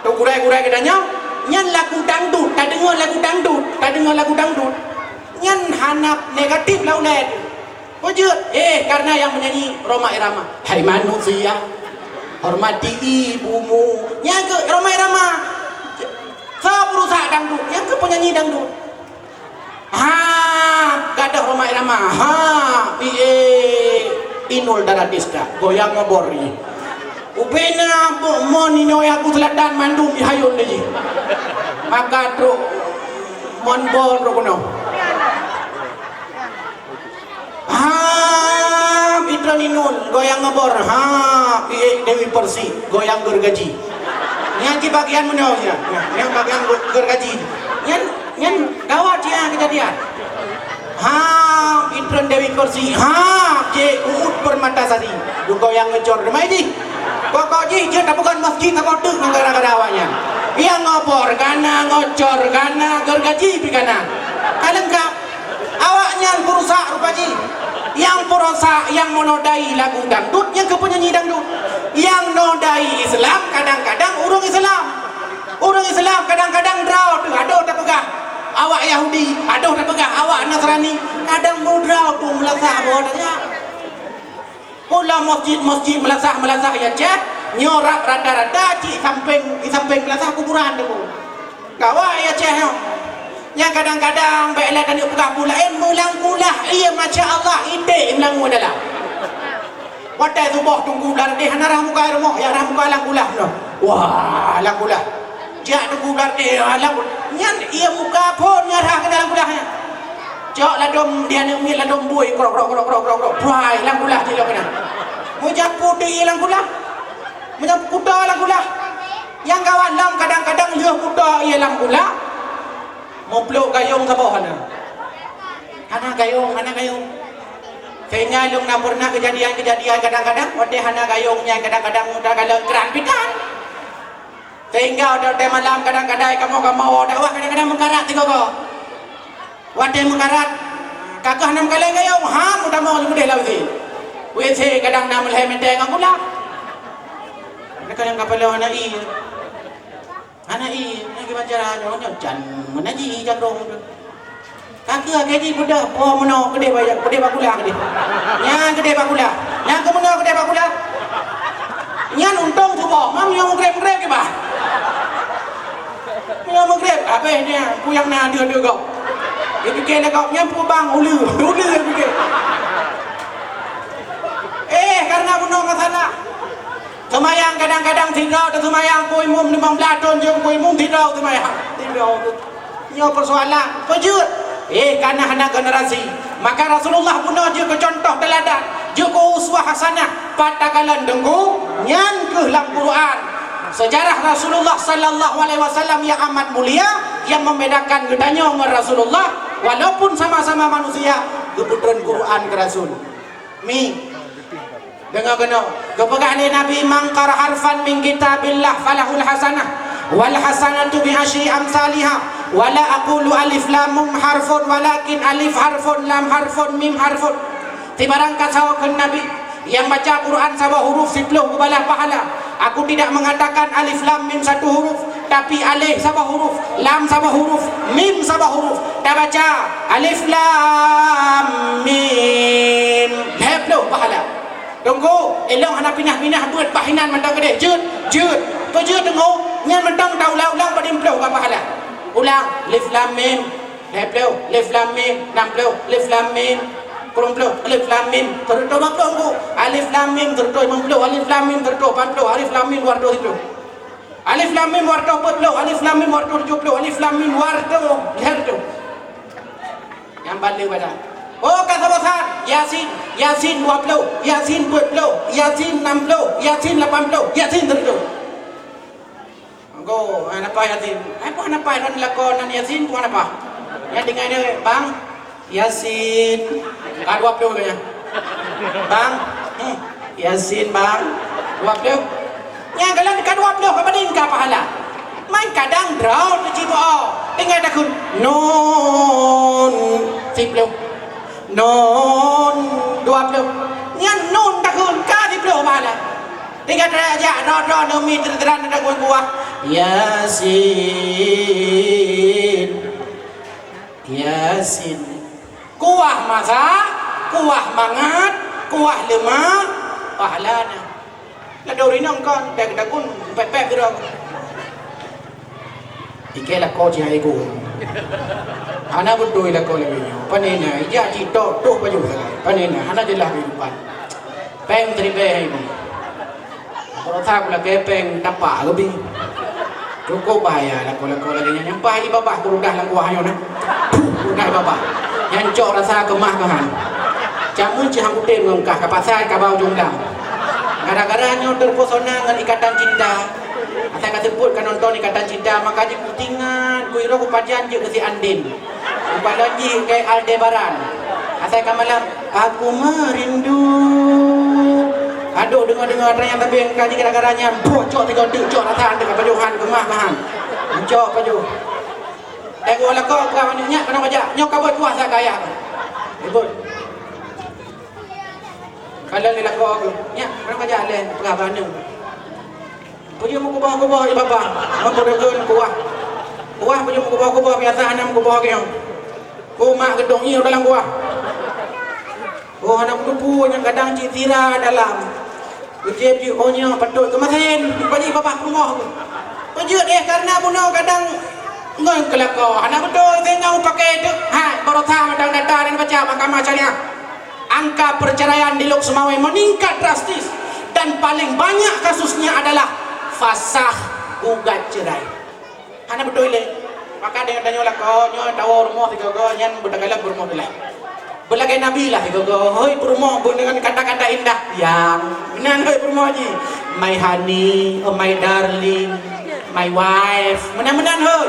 tu gurèe-gurèe geutanyoe, nyan lagu dangdut, tadeungoe lagu dangdut, tadeungoe lagu dangdut. Nyan hana negatif lah ulèe. Peue jeuet? Eh, karena yang menyanyi Rhoma Irama. Hai manusia, hormati ibumu. Nyan keuh Rhoma Irama. Soe peurusak dangdut? Nyan keuh penyanyi dangdut. Ha, gadôh Rhoma Irama. Ha, pih Inul Daratista. Goyang ngebor nyan. Ubena mon inoe Aku Selatan mandum jihayôn lé jih. Maka trok mon bon trok keunoe. Ha, Fitron Inun, goyang ngebor. Ha, pih Dewi Persik, goyang gergaji. Nyan cit bagian meunoe nyan. Nyan, nyan bagian ger-, gergaji. Nyan, nyan gawat nyan kejadian. Ha, Fitron Dewi Persik. Ha, cit Uut Permatasari. Goyang ngecor. Teuma jih. Pokok jih, jeuet tapeugöt masjid saboh teuk ngon gara-gara awak nyan. Nyang ngebor ka na, ngecor ka na, gergaji pih ka na. Ka leungkap. Awak nyan peurusak rupa jih. Nyang peurusak Sa nyang meunodai lagu dangdut nyang keu peunyanyi dangdut. Nyang nodai Islam kadang-kadang ureuëng Islam. Ureuëng Islam kadang-kadang droe teuh adoh tapeugah awak Yahudi, adoh tapeugah awak Nasrani. Kadang meudroe teuh meulasah boh tanya. Pula masjid-masjid meulasah-meulasah ya ceh, nyoe rab rata-rata cik sampeng, di sampeng meulasah kuburan tu. Gawat ya ceh nyoe. Nyang kadang-kadang bèk lé taneuk peugah peue laén, meulangkulah, iya masya Allah, iték meulangku dalam. Watèe suboh teungku blah deh hana rhah muka rumoh, ya rhah muka langkulah noh. Wah, langkulah. Jak teungku blah deh, langkulah. Nyan iya muka phon nyang rhah keunan langkulah nyan. Cok ladôm di aneuk miet ladôm bui, krok, krok, krok. Prai langkulah cok keunan. Meujak putih iya langkulah. Meujak kuto langkulah. Nyang gawat lom kadang-kadang lheueh kuto ié lam gula, muplôk gayông saboh hana. Hana gayông, hana gayông. Sehingga lôn na pernah kejadian-kejadian kadang-kadang watèe hana gayông nyan kadang-kadang muda galak kran pitan. Sehingga watèe malam kadang-kadang kamoe-kamoe dakwah kadang-kadang meukarat sigoe-goe. Watèe meukarat, ka keuh hana meukalon gayông, ha, meutamong leubeh lam W C. W C kadang na meulhèe meter ngon gula. Kadang-kadang kapala hana ié. Hana ié, hana geubaca nyoe, nyoe jan meunaji jakrong tu. Ka keuh lagèe jih beudôh po meunoe keudeh bak, keudeh bak gula keudeh. Nyan keudeh bak gula. Nyan keu meunoe keudeh bak gula. Nyan untông suboh, mam nyoe meugreb-greb kiban. Meunyoe meugreb, habéh nyan, peue nyang na deuh-deuh gob. Jipike lé gob nyan peue bang uleue, uleue jipike. Eh, karena bunoe masalah. Seumayang kadang-kadang sidroe teuseumayang, peue imum limong blaih thon jeuet peue imum sidroe seumayang. Sidroe. Nyoe peusoalan, peue jeuet? Eh, kana hana generasi. Maka Rasulullah bunoe jeuet keu contoh teuladan, jeuet keu uswah hasanah. Pat takalon teungku, nyan keuh lam Quran. Sejarah Rasulullah sallallahu alaihi wasallam yang amat mulia, yang membedakan geutanyoe ngon Rasulullah, walaupun sama-sama manusia, geupeutreun Quran keu Rasul. Mi. Deungoe keunoe, geupeugah lé Nabi, "Man qara harfan min kitabillah falahul hasanah, wal hasanatu bi asyri amsaliha, wa la aqulu alif lam mim harfun, walakin alif harfun, lam harfun, mim harfun." Sibarang kasoe kheun Nabi, nyang baca Quran saboh huruf siplôh geubalah pahala. Aku tidak mengatakan alif lam mim satu huruf, tapi alif saboh huruf, lam saboh huruf, mim saboh huruf. Tabaca alif lam mim, lhèe plôh pahala. Teungku, ilôn hana pinah-pinah beuet bah inan mantong keudeh. Jeuet, jeuet. Peue jeuet teungku? Nyan mantong taulang-ulang padum plôh ka pahala. Ulang, alif lam mim, lhèe plôh, alif lam mim, nam plôh, alif lam mim, sikureueng plôh, alif lam mim, sireutôh dua plôh teungku. Alif lam mim, sireutôh limong plôh, alif lam mim, sireutôh pat plôh, alif lam mim, dua reutôh siplôh. Alif lam mim, dua reutôh peuet plôh, alif lam mim, dua reutôh tujoh plôh, alif lam mim, dua reutôh lhèe reutôh. Nyang ban lé badan. Oh, ka saboh that. Yasin, Yasin dua plôh, Yasin peuet plôh, Yasin nam plôh, Yasin lapan plôh, Yasin sireutôh. Go, hana paih Yasin. Hai, peue hana paih, nan lakoe nan Yasin, peue hana paih. Nyan tinggai nyoe, Bang, Yasin. Ka dua plôh nyan. Bang, hmm, Yasin, Bang. Dua plôh. Nyan galak ka dua plôh, ka padum ka pahala. Man kadang droe teuh cit, oh, tinggai takheun. Nun, siplôh. Nun, dua plôh. Nyan nun takheun ka siplôh pahala. Tinggai tajak droe-droe neumi teuteran ada kuah-kuah. Yasin. Yasin. Kuah masak, kuah mangat, kuah leumah, pahala na. Ladôm rinong kon, bèk dagun, pèt-pèt keudroe. Ikei lakoe cit hai gurèe. Hana beutôi lakoe lagèe nyoe. Pane na, ija cit tok, toh pajoh sagai. Pane na, hana jeulaih keuhidupan. Péng siribèe hai gurèe. Rasa pula kepeng tampak geubi. Cukup bahaya lakoe-lakoe lagèe nyan. Nyan paih babah keurudah lam kuah nyoe nah. Puh, keurudah babah. Nyan cok rasa keumah keuhan. Camun cit hang kutem ngon kah, ka pasai ka ba ujong blang. Gara-gara nyoe teupesona ngon Ikatan Cinta. Asai ka seupôt ka nonton Ikatan Cinta, maka jih kutingat, kuiro kupajan jeuet keu si Andin. Umpama jih keu Aldebaran. Asai ka malam, aku merindu. Aduh, deungoe-deungoe atra nyang tabeng ka jih gara-gara nyan, boh cok tiga deuk cok rasa deuk pajoh han keumah-keumah han. Cok pajoh. Tengok lakoe peugah manéh nyak keunoe bajak. Nyoe ka buet kuasa kaya. Ribut. Kalau lé lakoe keuh, nyak, ureueng ka jak lé, peugah bak aneuk. Peujeuet meukuboh-kuboh di babah, ngon peudeukon kuah. Kuah peujeuet meukuboh-kuboh, biasa hana meukuboh keuh. Ku mak geudong ié dalam kuah. Oh, hana meuteupeu nyang kadang cit sira dalam. Geujép jih, oh, nyoe patôt keumasen, bak jih babah peurumoh. Peujeuet deh, karena bunoe kadang ngon keulakoe hana beutôi, sehingga meupaké teuk. Hai, baroesa mantong data dan baca Mahkamah Syariah. Angka perceraian di Lhokseumawe meningkat drastis dan paling banyak kasusnya adalah fasah, gugat cerai. Hana beutôi lé. Maka deungon tanyoe lakoe nyoe tawoe rumoh sigoe-goe nyan beutakalon peurumoh teuh lé. Beulagèe Nabi lah sigoe-goe, hôi peurumoh, beu deungon kata-kata indah. Yang meunan hôi peurumoh jih. My honey, oh my darling, my wife. Meunan-meunan hôi.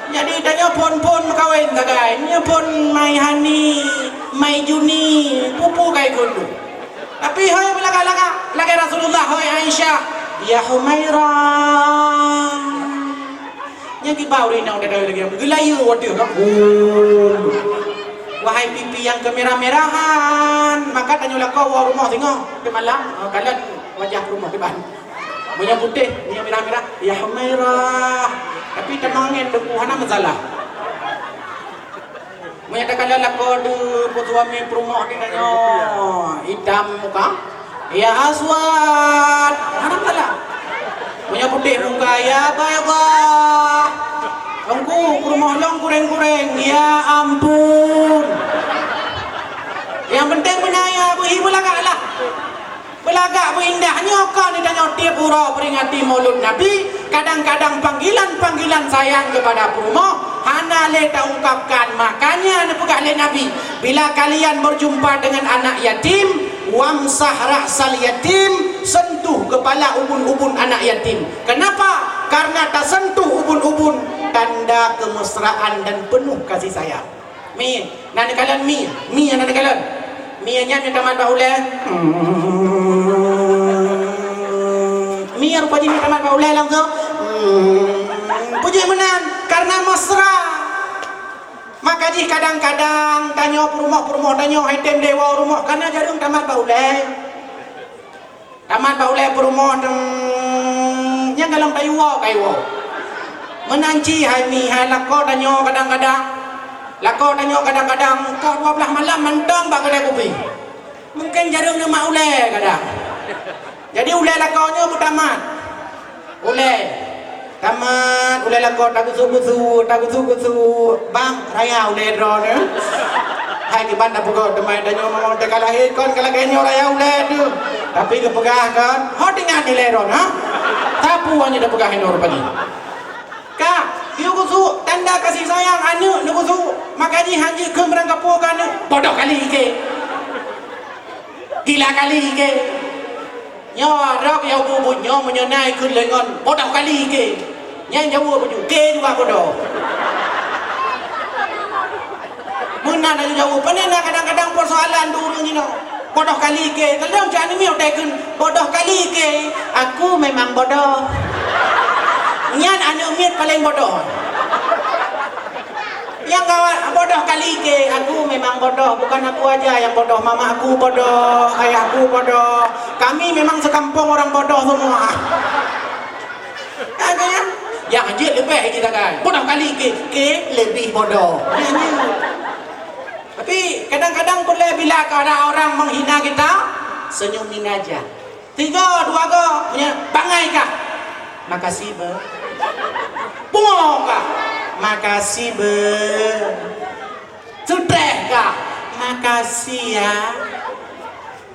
Jadi tanyoe phon-phon meukawen sagai. Nyoe phon my honey, my Juni, pupu kai gundu. Tapi hôi beulagak-lagak lagèe Rasulullah, hôi Aisyah, "Ya Humaira." Nyang kiban ureueng inong dada lagèe geulayeue watèe ka. Oh. Wahai pipi nyang keumirah-mirahan, maka tanyoe lakoe woe rumoh singoh di malam, oh, kalon wajah rumoh kiban. Meunyoe putéh, meunyoe mirah-mirah, "Ya Humaira." Tapi tamong angèn teungku hana masalah. Meunyoe takalon lakoe deuh, peusuami peurumoh di tanyoe, itam muka, "Ya aswad," hana masalah. Meunyoe putéh muka, "Ya baidha." Teungku, peurumoh lôn kureng-kureng, ya ampun. Nyang penting meunan ya beuhi beulagak lah. Beulagak beuindah nyoe kon tanyoe tiep uroe peringati Maulud Nabi, kadang-kadang panggilan-panggilan sayang kepada peurumoh hana lé taungkapkan. Makanya neupeugah lé Nabi, "Bila kalian berjumpa dengan anak yatim, wamsah ra'sal yatim, sentuh kepala ubun-ubun anak yatim." Kenapa? Karena tasentuh ubun-ubun tanda kemesraan dan penuh kasih sayang. Mi, na neukalon mi. Mi na neukalon. Mi nyan nyang tamat bak ulèe. Mi rupa jih nyang tamat bak ulèe langsung. Peue jeuet meunan, karena mesra. Maka jih kadang-kadang tanyoe peurumoh-peurumoh tanyoe hai tem dewa rumoh, karena jareueng tamat bak ulèe. Tamat bak ulèe peurumoh, deng, nyang galom tayue woe, kayue woe. Meunan cit hai mi, hai lakoe tanyoe kadang-kadang. Lakoe tanyoe kadang-kadang, ka dua blaih malam mantong bak keudè kupi. Mungken jareueng neumat ulèe kadang. Jadi ulèe lakoe nyoe beutamat. Ulèe. Tamat, ulèe lakoe tagusuk-gusuk, tagusuk-gusuk. Bang, raya ulèe droeneuh. Hai kiban tapeugah teuma tanyoe memang teuka lahé kon ka lagèe nyoe raya ulèe teuh. Tapi geupeugah kon, ho teuingat nilai droeneuh, ha? Sapeue nyang tapeugah inoe rupajih. Ka, yue gusuk, tanda kasih sayang aneuk neugusuk. Maka jih han jeuet keu meurangkapeue keu aneuk. Bodoh kali ikei. Gila kali ikei. Nyoe rhok ya bu-bu nyoe meunyoe na ikheun lé ngon bodoh kali ikei. Nyan jaweueb baju, "Kei juga bodoh." Meunan laju jaweueb, pane na kadang-kadang persoalan di ureueng jinoe. Bodoh kali ikei, kadang cak aneuk miet utai kheun, "Bodoh kali ikei." Aku memang bodoh. Nyan aneuk miet paleng bodoh. Nyang kawan, bodoh kali ikei, aku memang bodoh, bukan aku aja yang bodoh, mama aku bodoh, ayahku bodoh, kami memang sekampung orang bodoh semua. Kan, kan? Yang jeuet leubeh lagi sagai. Bodoh kali ikei, ikei lebih bodoh. Kan, kan? Tapi kadang-kadang peureulèe bila ada orang menghina kita, senyumin aja. Tiga, dua go, punya bangai kah? Makasih, Be. Pungo kah? Makasih, Be. Seutreh kah? Makasih ya.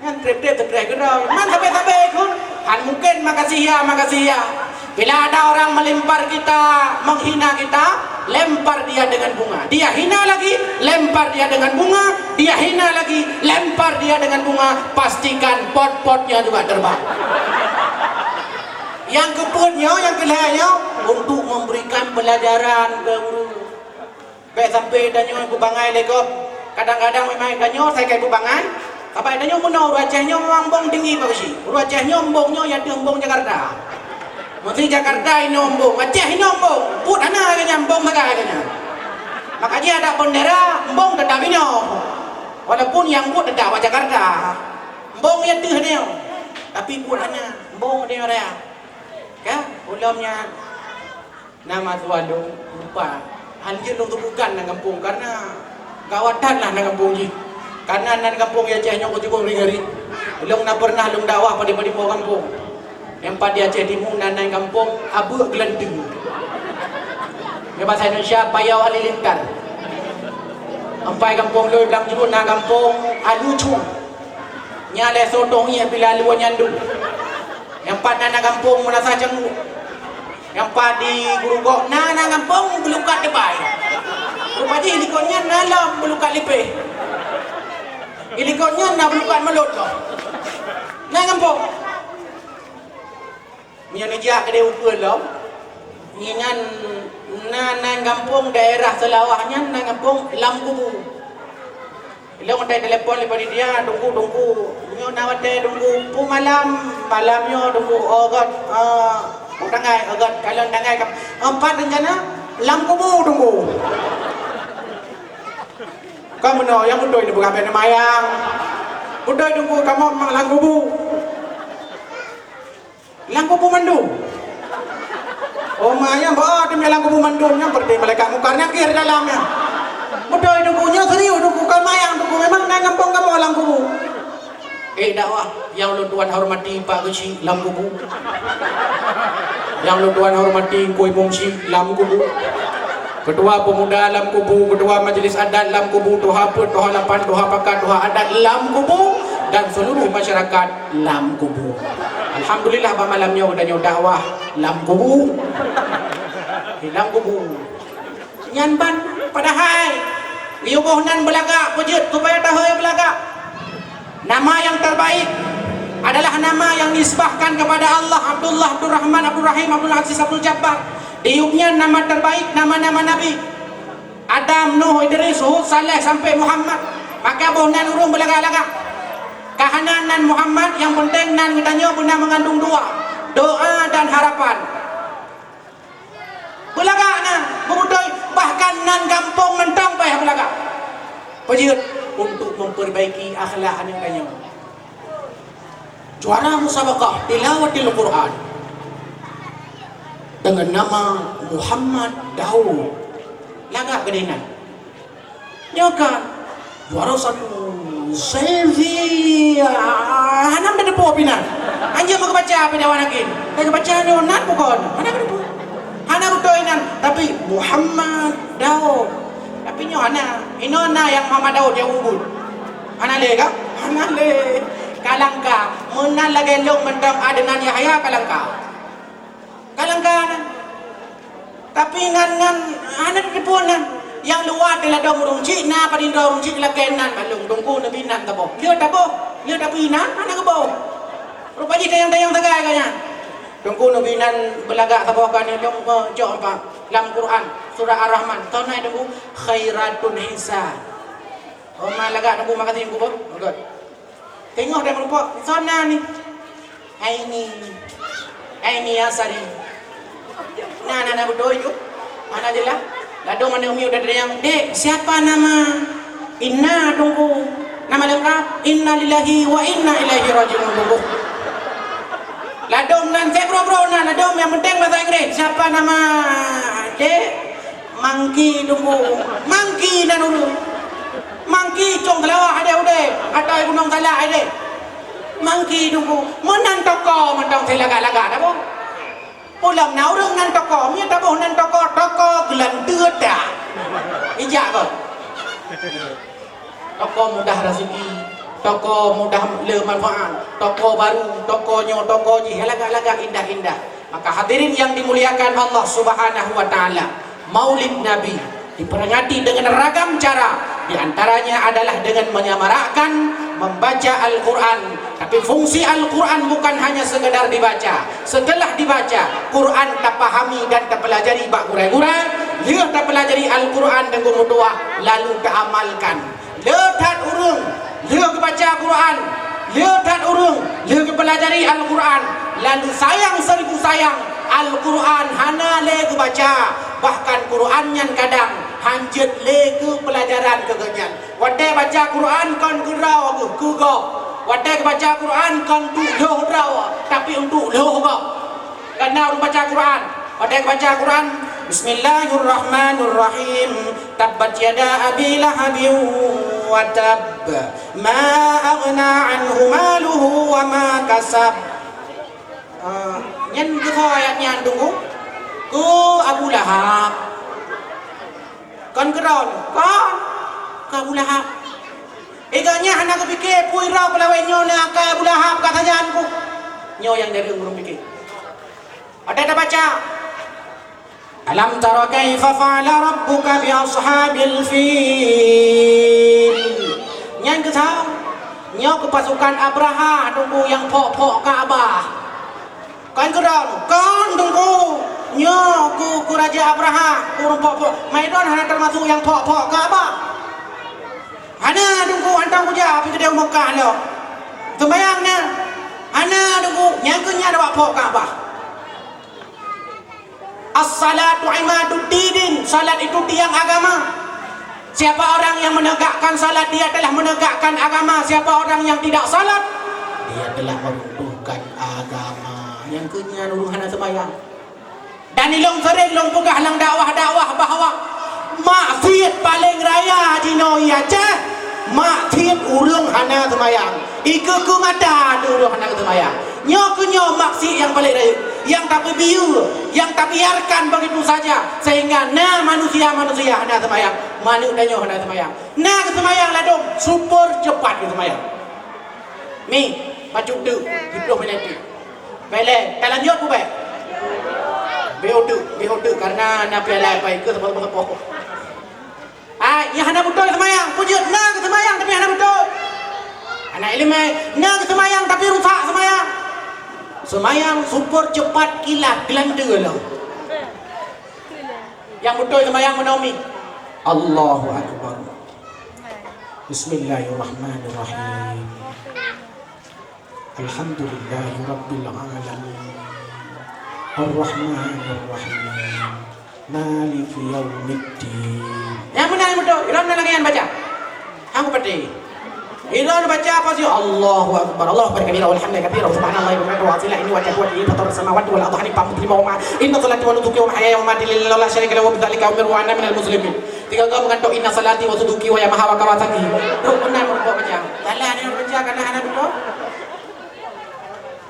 Nyan treb-treb seutreh keudroe. Man sabe-sabe ikheun. Han mungken makasih ya, makasih ya. Bila ada orang melempar kita, menghina kita, lempar dia dengan bunga. Dia hina lagi, lempar dia dengan bunga. Dia hina lagi, lempar dia dengan bunga. Pastikan pot-potnya juga terbang. Nyang keupeuet nyoe, nyang keulhèe nyoe, untuk memberikan pelajaran keu ureueng. Bèk sampai tanyoe peubangai lé gob. Kadang-kadang memang tanyoe sai kai peubangai. Sabab tanyoe meunoe ureueng Aceh nyoe memang embong tinggi bak geuchik. Ureueng Aceh nyoe embong nyoe yaitu embong Jakarta. Meusé Jakarta inoe embong, Aceh inoe embong. Buet hana lagèe nyan, embong sagai lagèe nyan. Maka jih adak bendera embong tetap inoe. Walaupun nyang buet tetap bak Jakarta. Bong ya teuh nyoe, tapi buet hana, bong nyoe raya. Ka, ulôn nyan nama tuan lôn lupa. Hanjeuet lôn sebutkan nan gampông, karena gawat that lah nan gampông jih. Karena nan gampông di Aceh nyoe cukup ngeri-ngeri. Lôn na pernah lôn dakwah padé-padé boh gampông. Nyang pat di Aceh Timu nan, nan gampông Abeuk Geulante. Nyoe bahasa Indonesia, Payau Halilintar. Ampai gampông lôn lam jurut na gampông Alucu. Nya lé soe toh ngieng bila luwa nyan dum. Nyang pat na, na gampông Meunasah Cangguek. Nyang pat di Gurugok na, na gampông Beulukat Lebai. Rupa jih likot nyan na lom Beulukat Lipéh. Di likot nyan na Beulukat Meulot lom. Na gampông. Meunyoe neujak keudeh ukeue lom, inan na nan gampông daerah Seulawah nyan nan gampông Lam Kubu. Ilôn watèe telepon lé panitia, "Teungku, Teungku, nyoe na watèe Teungku, peue malam, malam nyoe Teungku, oh gèt, eh, peue tanggai, oh gèt, kalon tanggai ka, empat rencana, Lam Kubu Teungku." Ka meunoe, nyang beutôi neupeugah bèk neumayang. Beutôi Teungku, kamoe memang Lam Kubu. Lam kubu mandum. Oh, ma nyang ba teumé lam kubu mandum nyan, berarti malaikat mungkar nyang kir dalam nyan. Beutôi Teungku, nyoe serius Teungku, kon mayang Teungku, memang na gampông kamoe lam kubu. Eh, dakwah, nyang lôn tuan hormati Pak Geuchik lam kubu. Nyang lôn tuan hormati Teungku Imum Chik lam kubu. Ketua pemuda lam kubu, ketua majlis adat lam kubu, tuha peuet, tuha lapan, tuha pakat, tuha adat lam kubu, dan seluruh masyarakat lam kubu. Alhamdulillah, bak malam nyoe geutanyoe dakwah lam kubu. Lam kubu. Nyan ban, padahai geuyue boh nan beulagak, peue jeuet supaya tahôi beulagak. Nama yang terbaik adalah nama yang nisbahkan kepada Allah, Abdullah, Abdul Rahman, Abdul Rahim, Abdul Aziz, Abdul Jabbar. Di yub nyan nama terbaik, nama-nama nabi. Adam, Nuh, Idris, Hud, Saleh, sampai Muhammad. Maka boh nan ureueng beulagak-lagak. Ka hana nan Muhammad, nyang penting nan geutanyoe beuna meungandung dua, doa dan harapan. Beulagak nan, beubeutôi, bahkan nan gampông mantong payah beulagak. Peue jeuet? Untuk memperbaiki akhlak aneuk tanyoe. Juara musabaqah tilawatil Quran dengan nama Muhammad Daud. Lagak keudeh nan. Nyoe kan juara satu Selfie. Ah, hana meuteupeu pih nan. Anjeuk meubaca pih dawan akhé. Meubaca nyoe nan bukon. Hana meuteupeu. Hana beutôi nan. Tapi Muhammad Daud. Tapi nyoe hana. Inoe na nyang Muhammad Daud nyang ubit. Hana lé kan? Hana lé. Kalangka. Meunan lagèe lôn mantong Adnan Yahya kalangka. Kalangka nan. Tapi ngan, ngan hana teupeue nan. Nyang luwa teuladôm ureueng chik na, padum droe ureueng chik lakèe nan, maklum Teungku neubi nan taboh. Lheueh taboh, lheueh tapi nan hana geuboh. Rupa jih tayang-tayang sagai ka nyan. Teungku neubi nan beulagak saboh ka nyoe lôn, eh, cok apa? Lam Quran, surah Ar-Rahman. Soe nan Teungku? Khairatun Hisan. Oh, ma lagak Teungku, makasih Teungku, boh. Good. Teungoh deh meurumpok, soe nan ni? Aini. Aini Asari. Na, na, na beutôi ju. Hana jeulaih. Ladôm aneuk miet udah tanyong, "Dek, siapa nama?" "Inna, Teungku." Nama lengkap? "Innalillahi wa inna ilaihi raji'un, Teungku." Ladôm nan, saya bro-bro nan, ladôm yang penting bahasa Inggris. "Siapa nama, Dek?" Mangki Teungku. Mangki nan ureueng. Mangki cong Seulawah adeh udeh. Atau Gunong Salak adeh. Mangki Teungku. Meunan toko mantong lagak-lagak taboh. Peue lom na ureueng nan toko. Meunyo taboh nan toko, toko geulanteue that. Ijak kon. Toko mudah raseuki, toko mudah le manfaat, toko baru, toko nyoe, toko jih, lagak-lagak indah-indah. Maka hadirin yang dimuliakan Allah Subhanahu wa Ta'ala, Maulid Nabi diperingati dengan ragam cara, di antaranya adalah dengan menyemarakkan membaca Al-Quran. Tapi fungsi Al-Quran bukan hanya sekedar dibaca. Setelah dibaca, Quran tapahami dan tapelajari bak gurèe-gurèe, lheueh tapelajari Al-Quran dan geumeudua, lalu taamalkan. Le that ureueng lheueh geubaca Quran, le that ureueng lheueh geupeulajari Al-Quran, lalu sayang seribu sayang, Al-Quran hana lé geubaca, bahkan Quran nyan kadang hanjeuet lé keu peulajaran keu geuhnyan. Watèe baca Quran kon keu droe geuh, keu gob. Watèe geubaca Quran kon untuk lhôh droe, tapi untuk lhôh gob. Karena ureueng baca Quran, watèe geubaca Quran, "Bismillahirrahmanirrahim. Tabbat yada Abi Lahabin wa tab. Ma aghna anhu maluhu wa ma kasab." Ah, nyan geuseuôt ayat nyan, Teungku. Keu Abu Lahab. Kon keu droeneuh, kon keu Abu Lahab. Iga nyan hana geupike peue droe peulawée nyoe na akai Abu Lahab ka sajan ku. Nyoe nyang dari ureueng pike. Ada tabaca. Alam tara kaifa fa'ala rabbuka bi ashabil fil. Nyan keu sa, nyoe keu pasukan Abraha, Teungku, nyang phok-phok Ka'bah. Kon keu droeneuh, kon Teungku. Nyoe keu, keu Raja Abraha, ureueng phok-phok. Maidon hana teumasuk nyang phok-phok Ka'bah. Hana Teungku, hantom kujak pih keudéh Mekah lom. Seumayang na. Hana Teungku, nyang keu nyan awak phok Ka'bah. As-salatu imaduddin, salat itu tiang agama. Siapa orang yang menegakkan salat, dia telah menegakkan agama. Siapa orang yang tidak salat, dia telah meruntuhkan agama. Nyang keu nyan ureueng hana seumayang. Dan ilôn sering lôn peugah lam dakwah-dakwah bahwa maksiet paleng raya jinoe i Aceh, maksiet ureueng hana seumayang. Ikeue-keue mata ureueng hana seumayang. Nyoe keuh nyoe maksiet nyang paleng raya, nyang tapeubiyeu, nyang tabiarkan begitu saja, sehingga na manusia-manusia hana seumayang, manök tanyoe hana seumayang. Na geuseumayang ladôm, super cepat geuseumayang. Mi, bacut teuk, siplôh menit teuk. Bèk lé, talanjut peue bèk? Bèk teuk, bèk teuk, karena na piala pai keu saboh-saboh. Ah, nyang hana beutôi seumayang, peue jeuet na geuseumayang tapi hana beutôi. Hana ileumèe, na geuseumayang tapi rusak seumayang. Seumayang super cepat kilat, geulanteu lom. Nyang beutôi seumayang meunoe mi. Allahu Akbar. Bismillahirrahmanirrahim. Alhamdulillahirabbil alamin. Arrahmanirrahim. Maliki yaumiddin. Nyang meunan nyang beutôi, ilôn na lagèe nyan baca. Hang kupatéh. Ilôn baca apa sih? Allahu Akbar. Allahu Akbar kabira walhamdulillahi katsira wa subhanallahi bukratan wa asila. Inni wajjahtu wajhiya fatara samawati wal ardi hanifan muslima wa ma inna salati wa nusuki wa mahyaya wa mamati lillahi la syarika lahu wa bidzalika umirtu wa ana minal muslimin. Tiga kali menggantung inna salati wa suduki wa yamaha wa kawasaki. Duh, beuna ureueng baca. Salah ni ureueng baca, karena hana beutôi.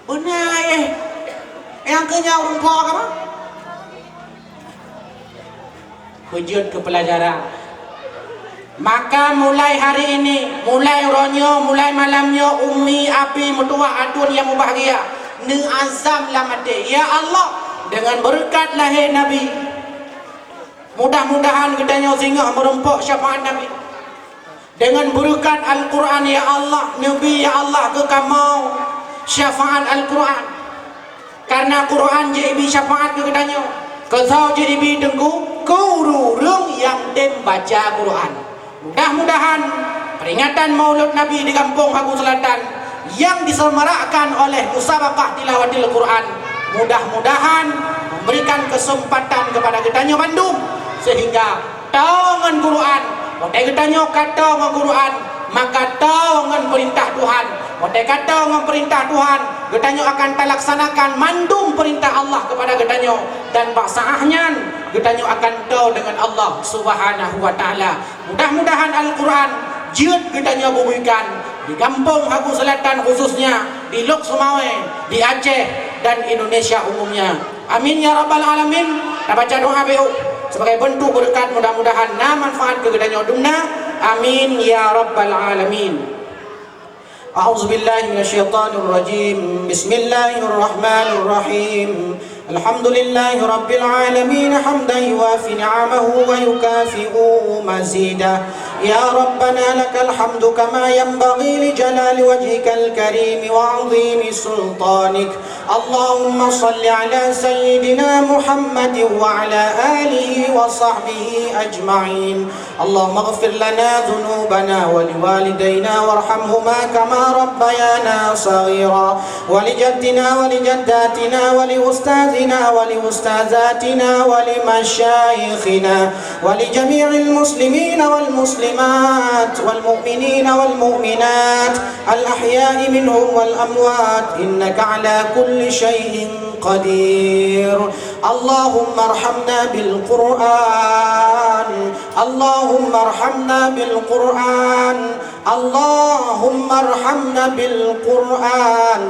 Beuna, eh. Nyang keu nyan ureueng po ka, bah? Beujeuet keu peulajaran. Maka mulai hari ini, mulai uroe nyoe, mulai malam nyoe, ummi, abi, meutuwah, aduen nyang mubahgia, neuazam lam até, "Ya Allah, deungon beureukat lahé Nabi, mudah-mudahan geutanyoe singoh meurumpok syafaat Nabi." Deungon beureukat Al-Qur'an, ya Allah, neubi, ya Allah, keu kamoe syafaat Al-Qur'an. Karena Qur'an jeuet ibi syafaat keu geutanyoe. Keu soe jeuet ibi, Teungku? Keu ureueng-ureueng nyang tem baca Qur'an. Mudah-mudahan peringatan Maulud Nabi di Gampông Hagu Selatan yang disemarakkan oleh Musabaqah Tilawatil Qur'an, mudah-mudahan memberikan kesempatan kepada geutanyoe bandum sehingga toe ngon Qur'an. Watèe geutanyoe ka toe ngon Qur'an, maka toe ngon peurintah Tuhan. Watèe ka toe ngon peurintah Tuhan, geutanyoe akan talaksanakan mandum peurintah Allah kepada geutanyoe, dan bak saát nyan geutanyoe akan toe deungon Allah Subhanahu wa Ta'ala. Mudah-mudahan Al-Qur'an jeuet geutanyoe bubuykan di Gampông Hagu Selatan, khususnya di Lhokseumawe, di Aceh, dan Indonesia umumnya. Amin ya rabbal alamin. Tabaca doa beuh sebagai bentuk beureukat, mudah-mudahan na manfaat keu geutanyoe dumna. Amin ya rabbal alamin. A'udzubillahi minasyaitonirrajim. Bismillahirrahmanirrahim. Alhamdulillahi rabbil alamin, hamdan yuwafi ni'amahu wa yukafi'u mazida. Ya Rabbana lakal hamdu kama yanbaghi li jalali wajhikal karimi wa 'azimi sultanik. Allahumma shalli ala sayyidina Muhammadin wa ala alihi wa sahbihi ajma'in. Allahumma ighfir lana dzunubana wa liwalidayna warhamhuma kama rabbayana shaghira, wa li jaddina wa li jaddatina wa li ustadz ولأستاذاتنا ولمشايخنا ولجميع المسلمين والمسلمات والمؤمنين والمؤمنات الأحياء منهم والأموات إنك على كل شيء قدير. اللهم ارحمنا بالقرآن. اللهم ارحمنا بالقرآن. اللهم ارحمنا بالقرآن.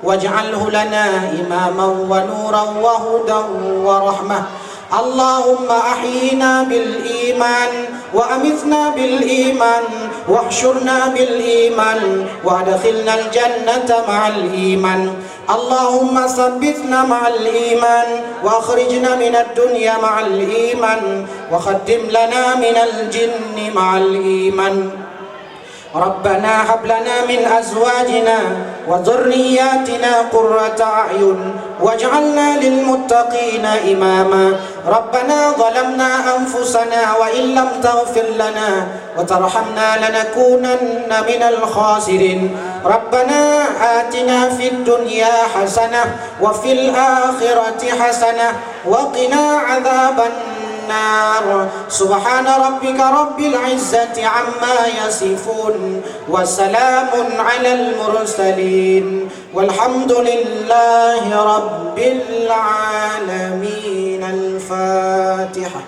واجعله لنا إماما ونورا وهدى ورحمة. اللهم أحينا بالإيمان وأمتنا بالإيمان واحشرنا بالإيمان وأدخلنا الجنة مع الإيمان. اللهم ثبتنا مع الإيمان وأخرجنا من الدنيا مع الإيمان وختم لنا من الجن مع الإيمان. ربنا هب لنا من أزواجنا وذرياتنا قرة أعين واجعلنا للمتقين إماما. ربنا ظلمنا أنفسنا وإن لم تغفر لنا وترحمنا لنكونن من الخاسرين. ربنا آتنا في الدنيا حسنة وفي الآخرة حسنة وقنا عذاب النار. سبحان ربك رب العزة عما يصفون وسلام على المرسلين والحمد لله رب العالمين. الفاتحة.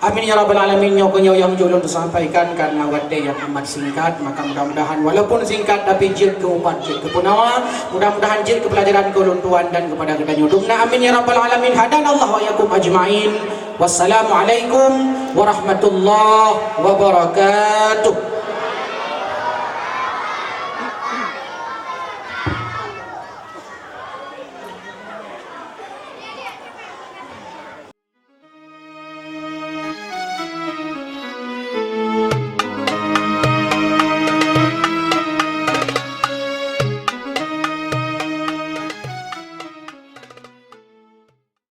Amin ya rabbal alamin. Nyoe keuh nyoe nyang jeuet lôn sampaikan karena watèe nyang amat singkat, maka mudah-mudahan walaupun singkat tapi jeuet keu ubat, jeuet keu peunawa. Mudah-mudahan jeuet keu pelajaran keu ulôn tuan dan kepada geutanyoe dum na. Amin ya rabbal alamin. Hadanallahu wa iyyakum ajmain. Wassalamualaikum warahmatullahi wabarakatuh.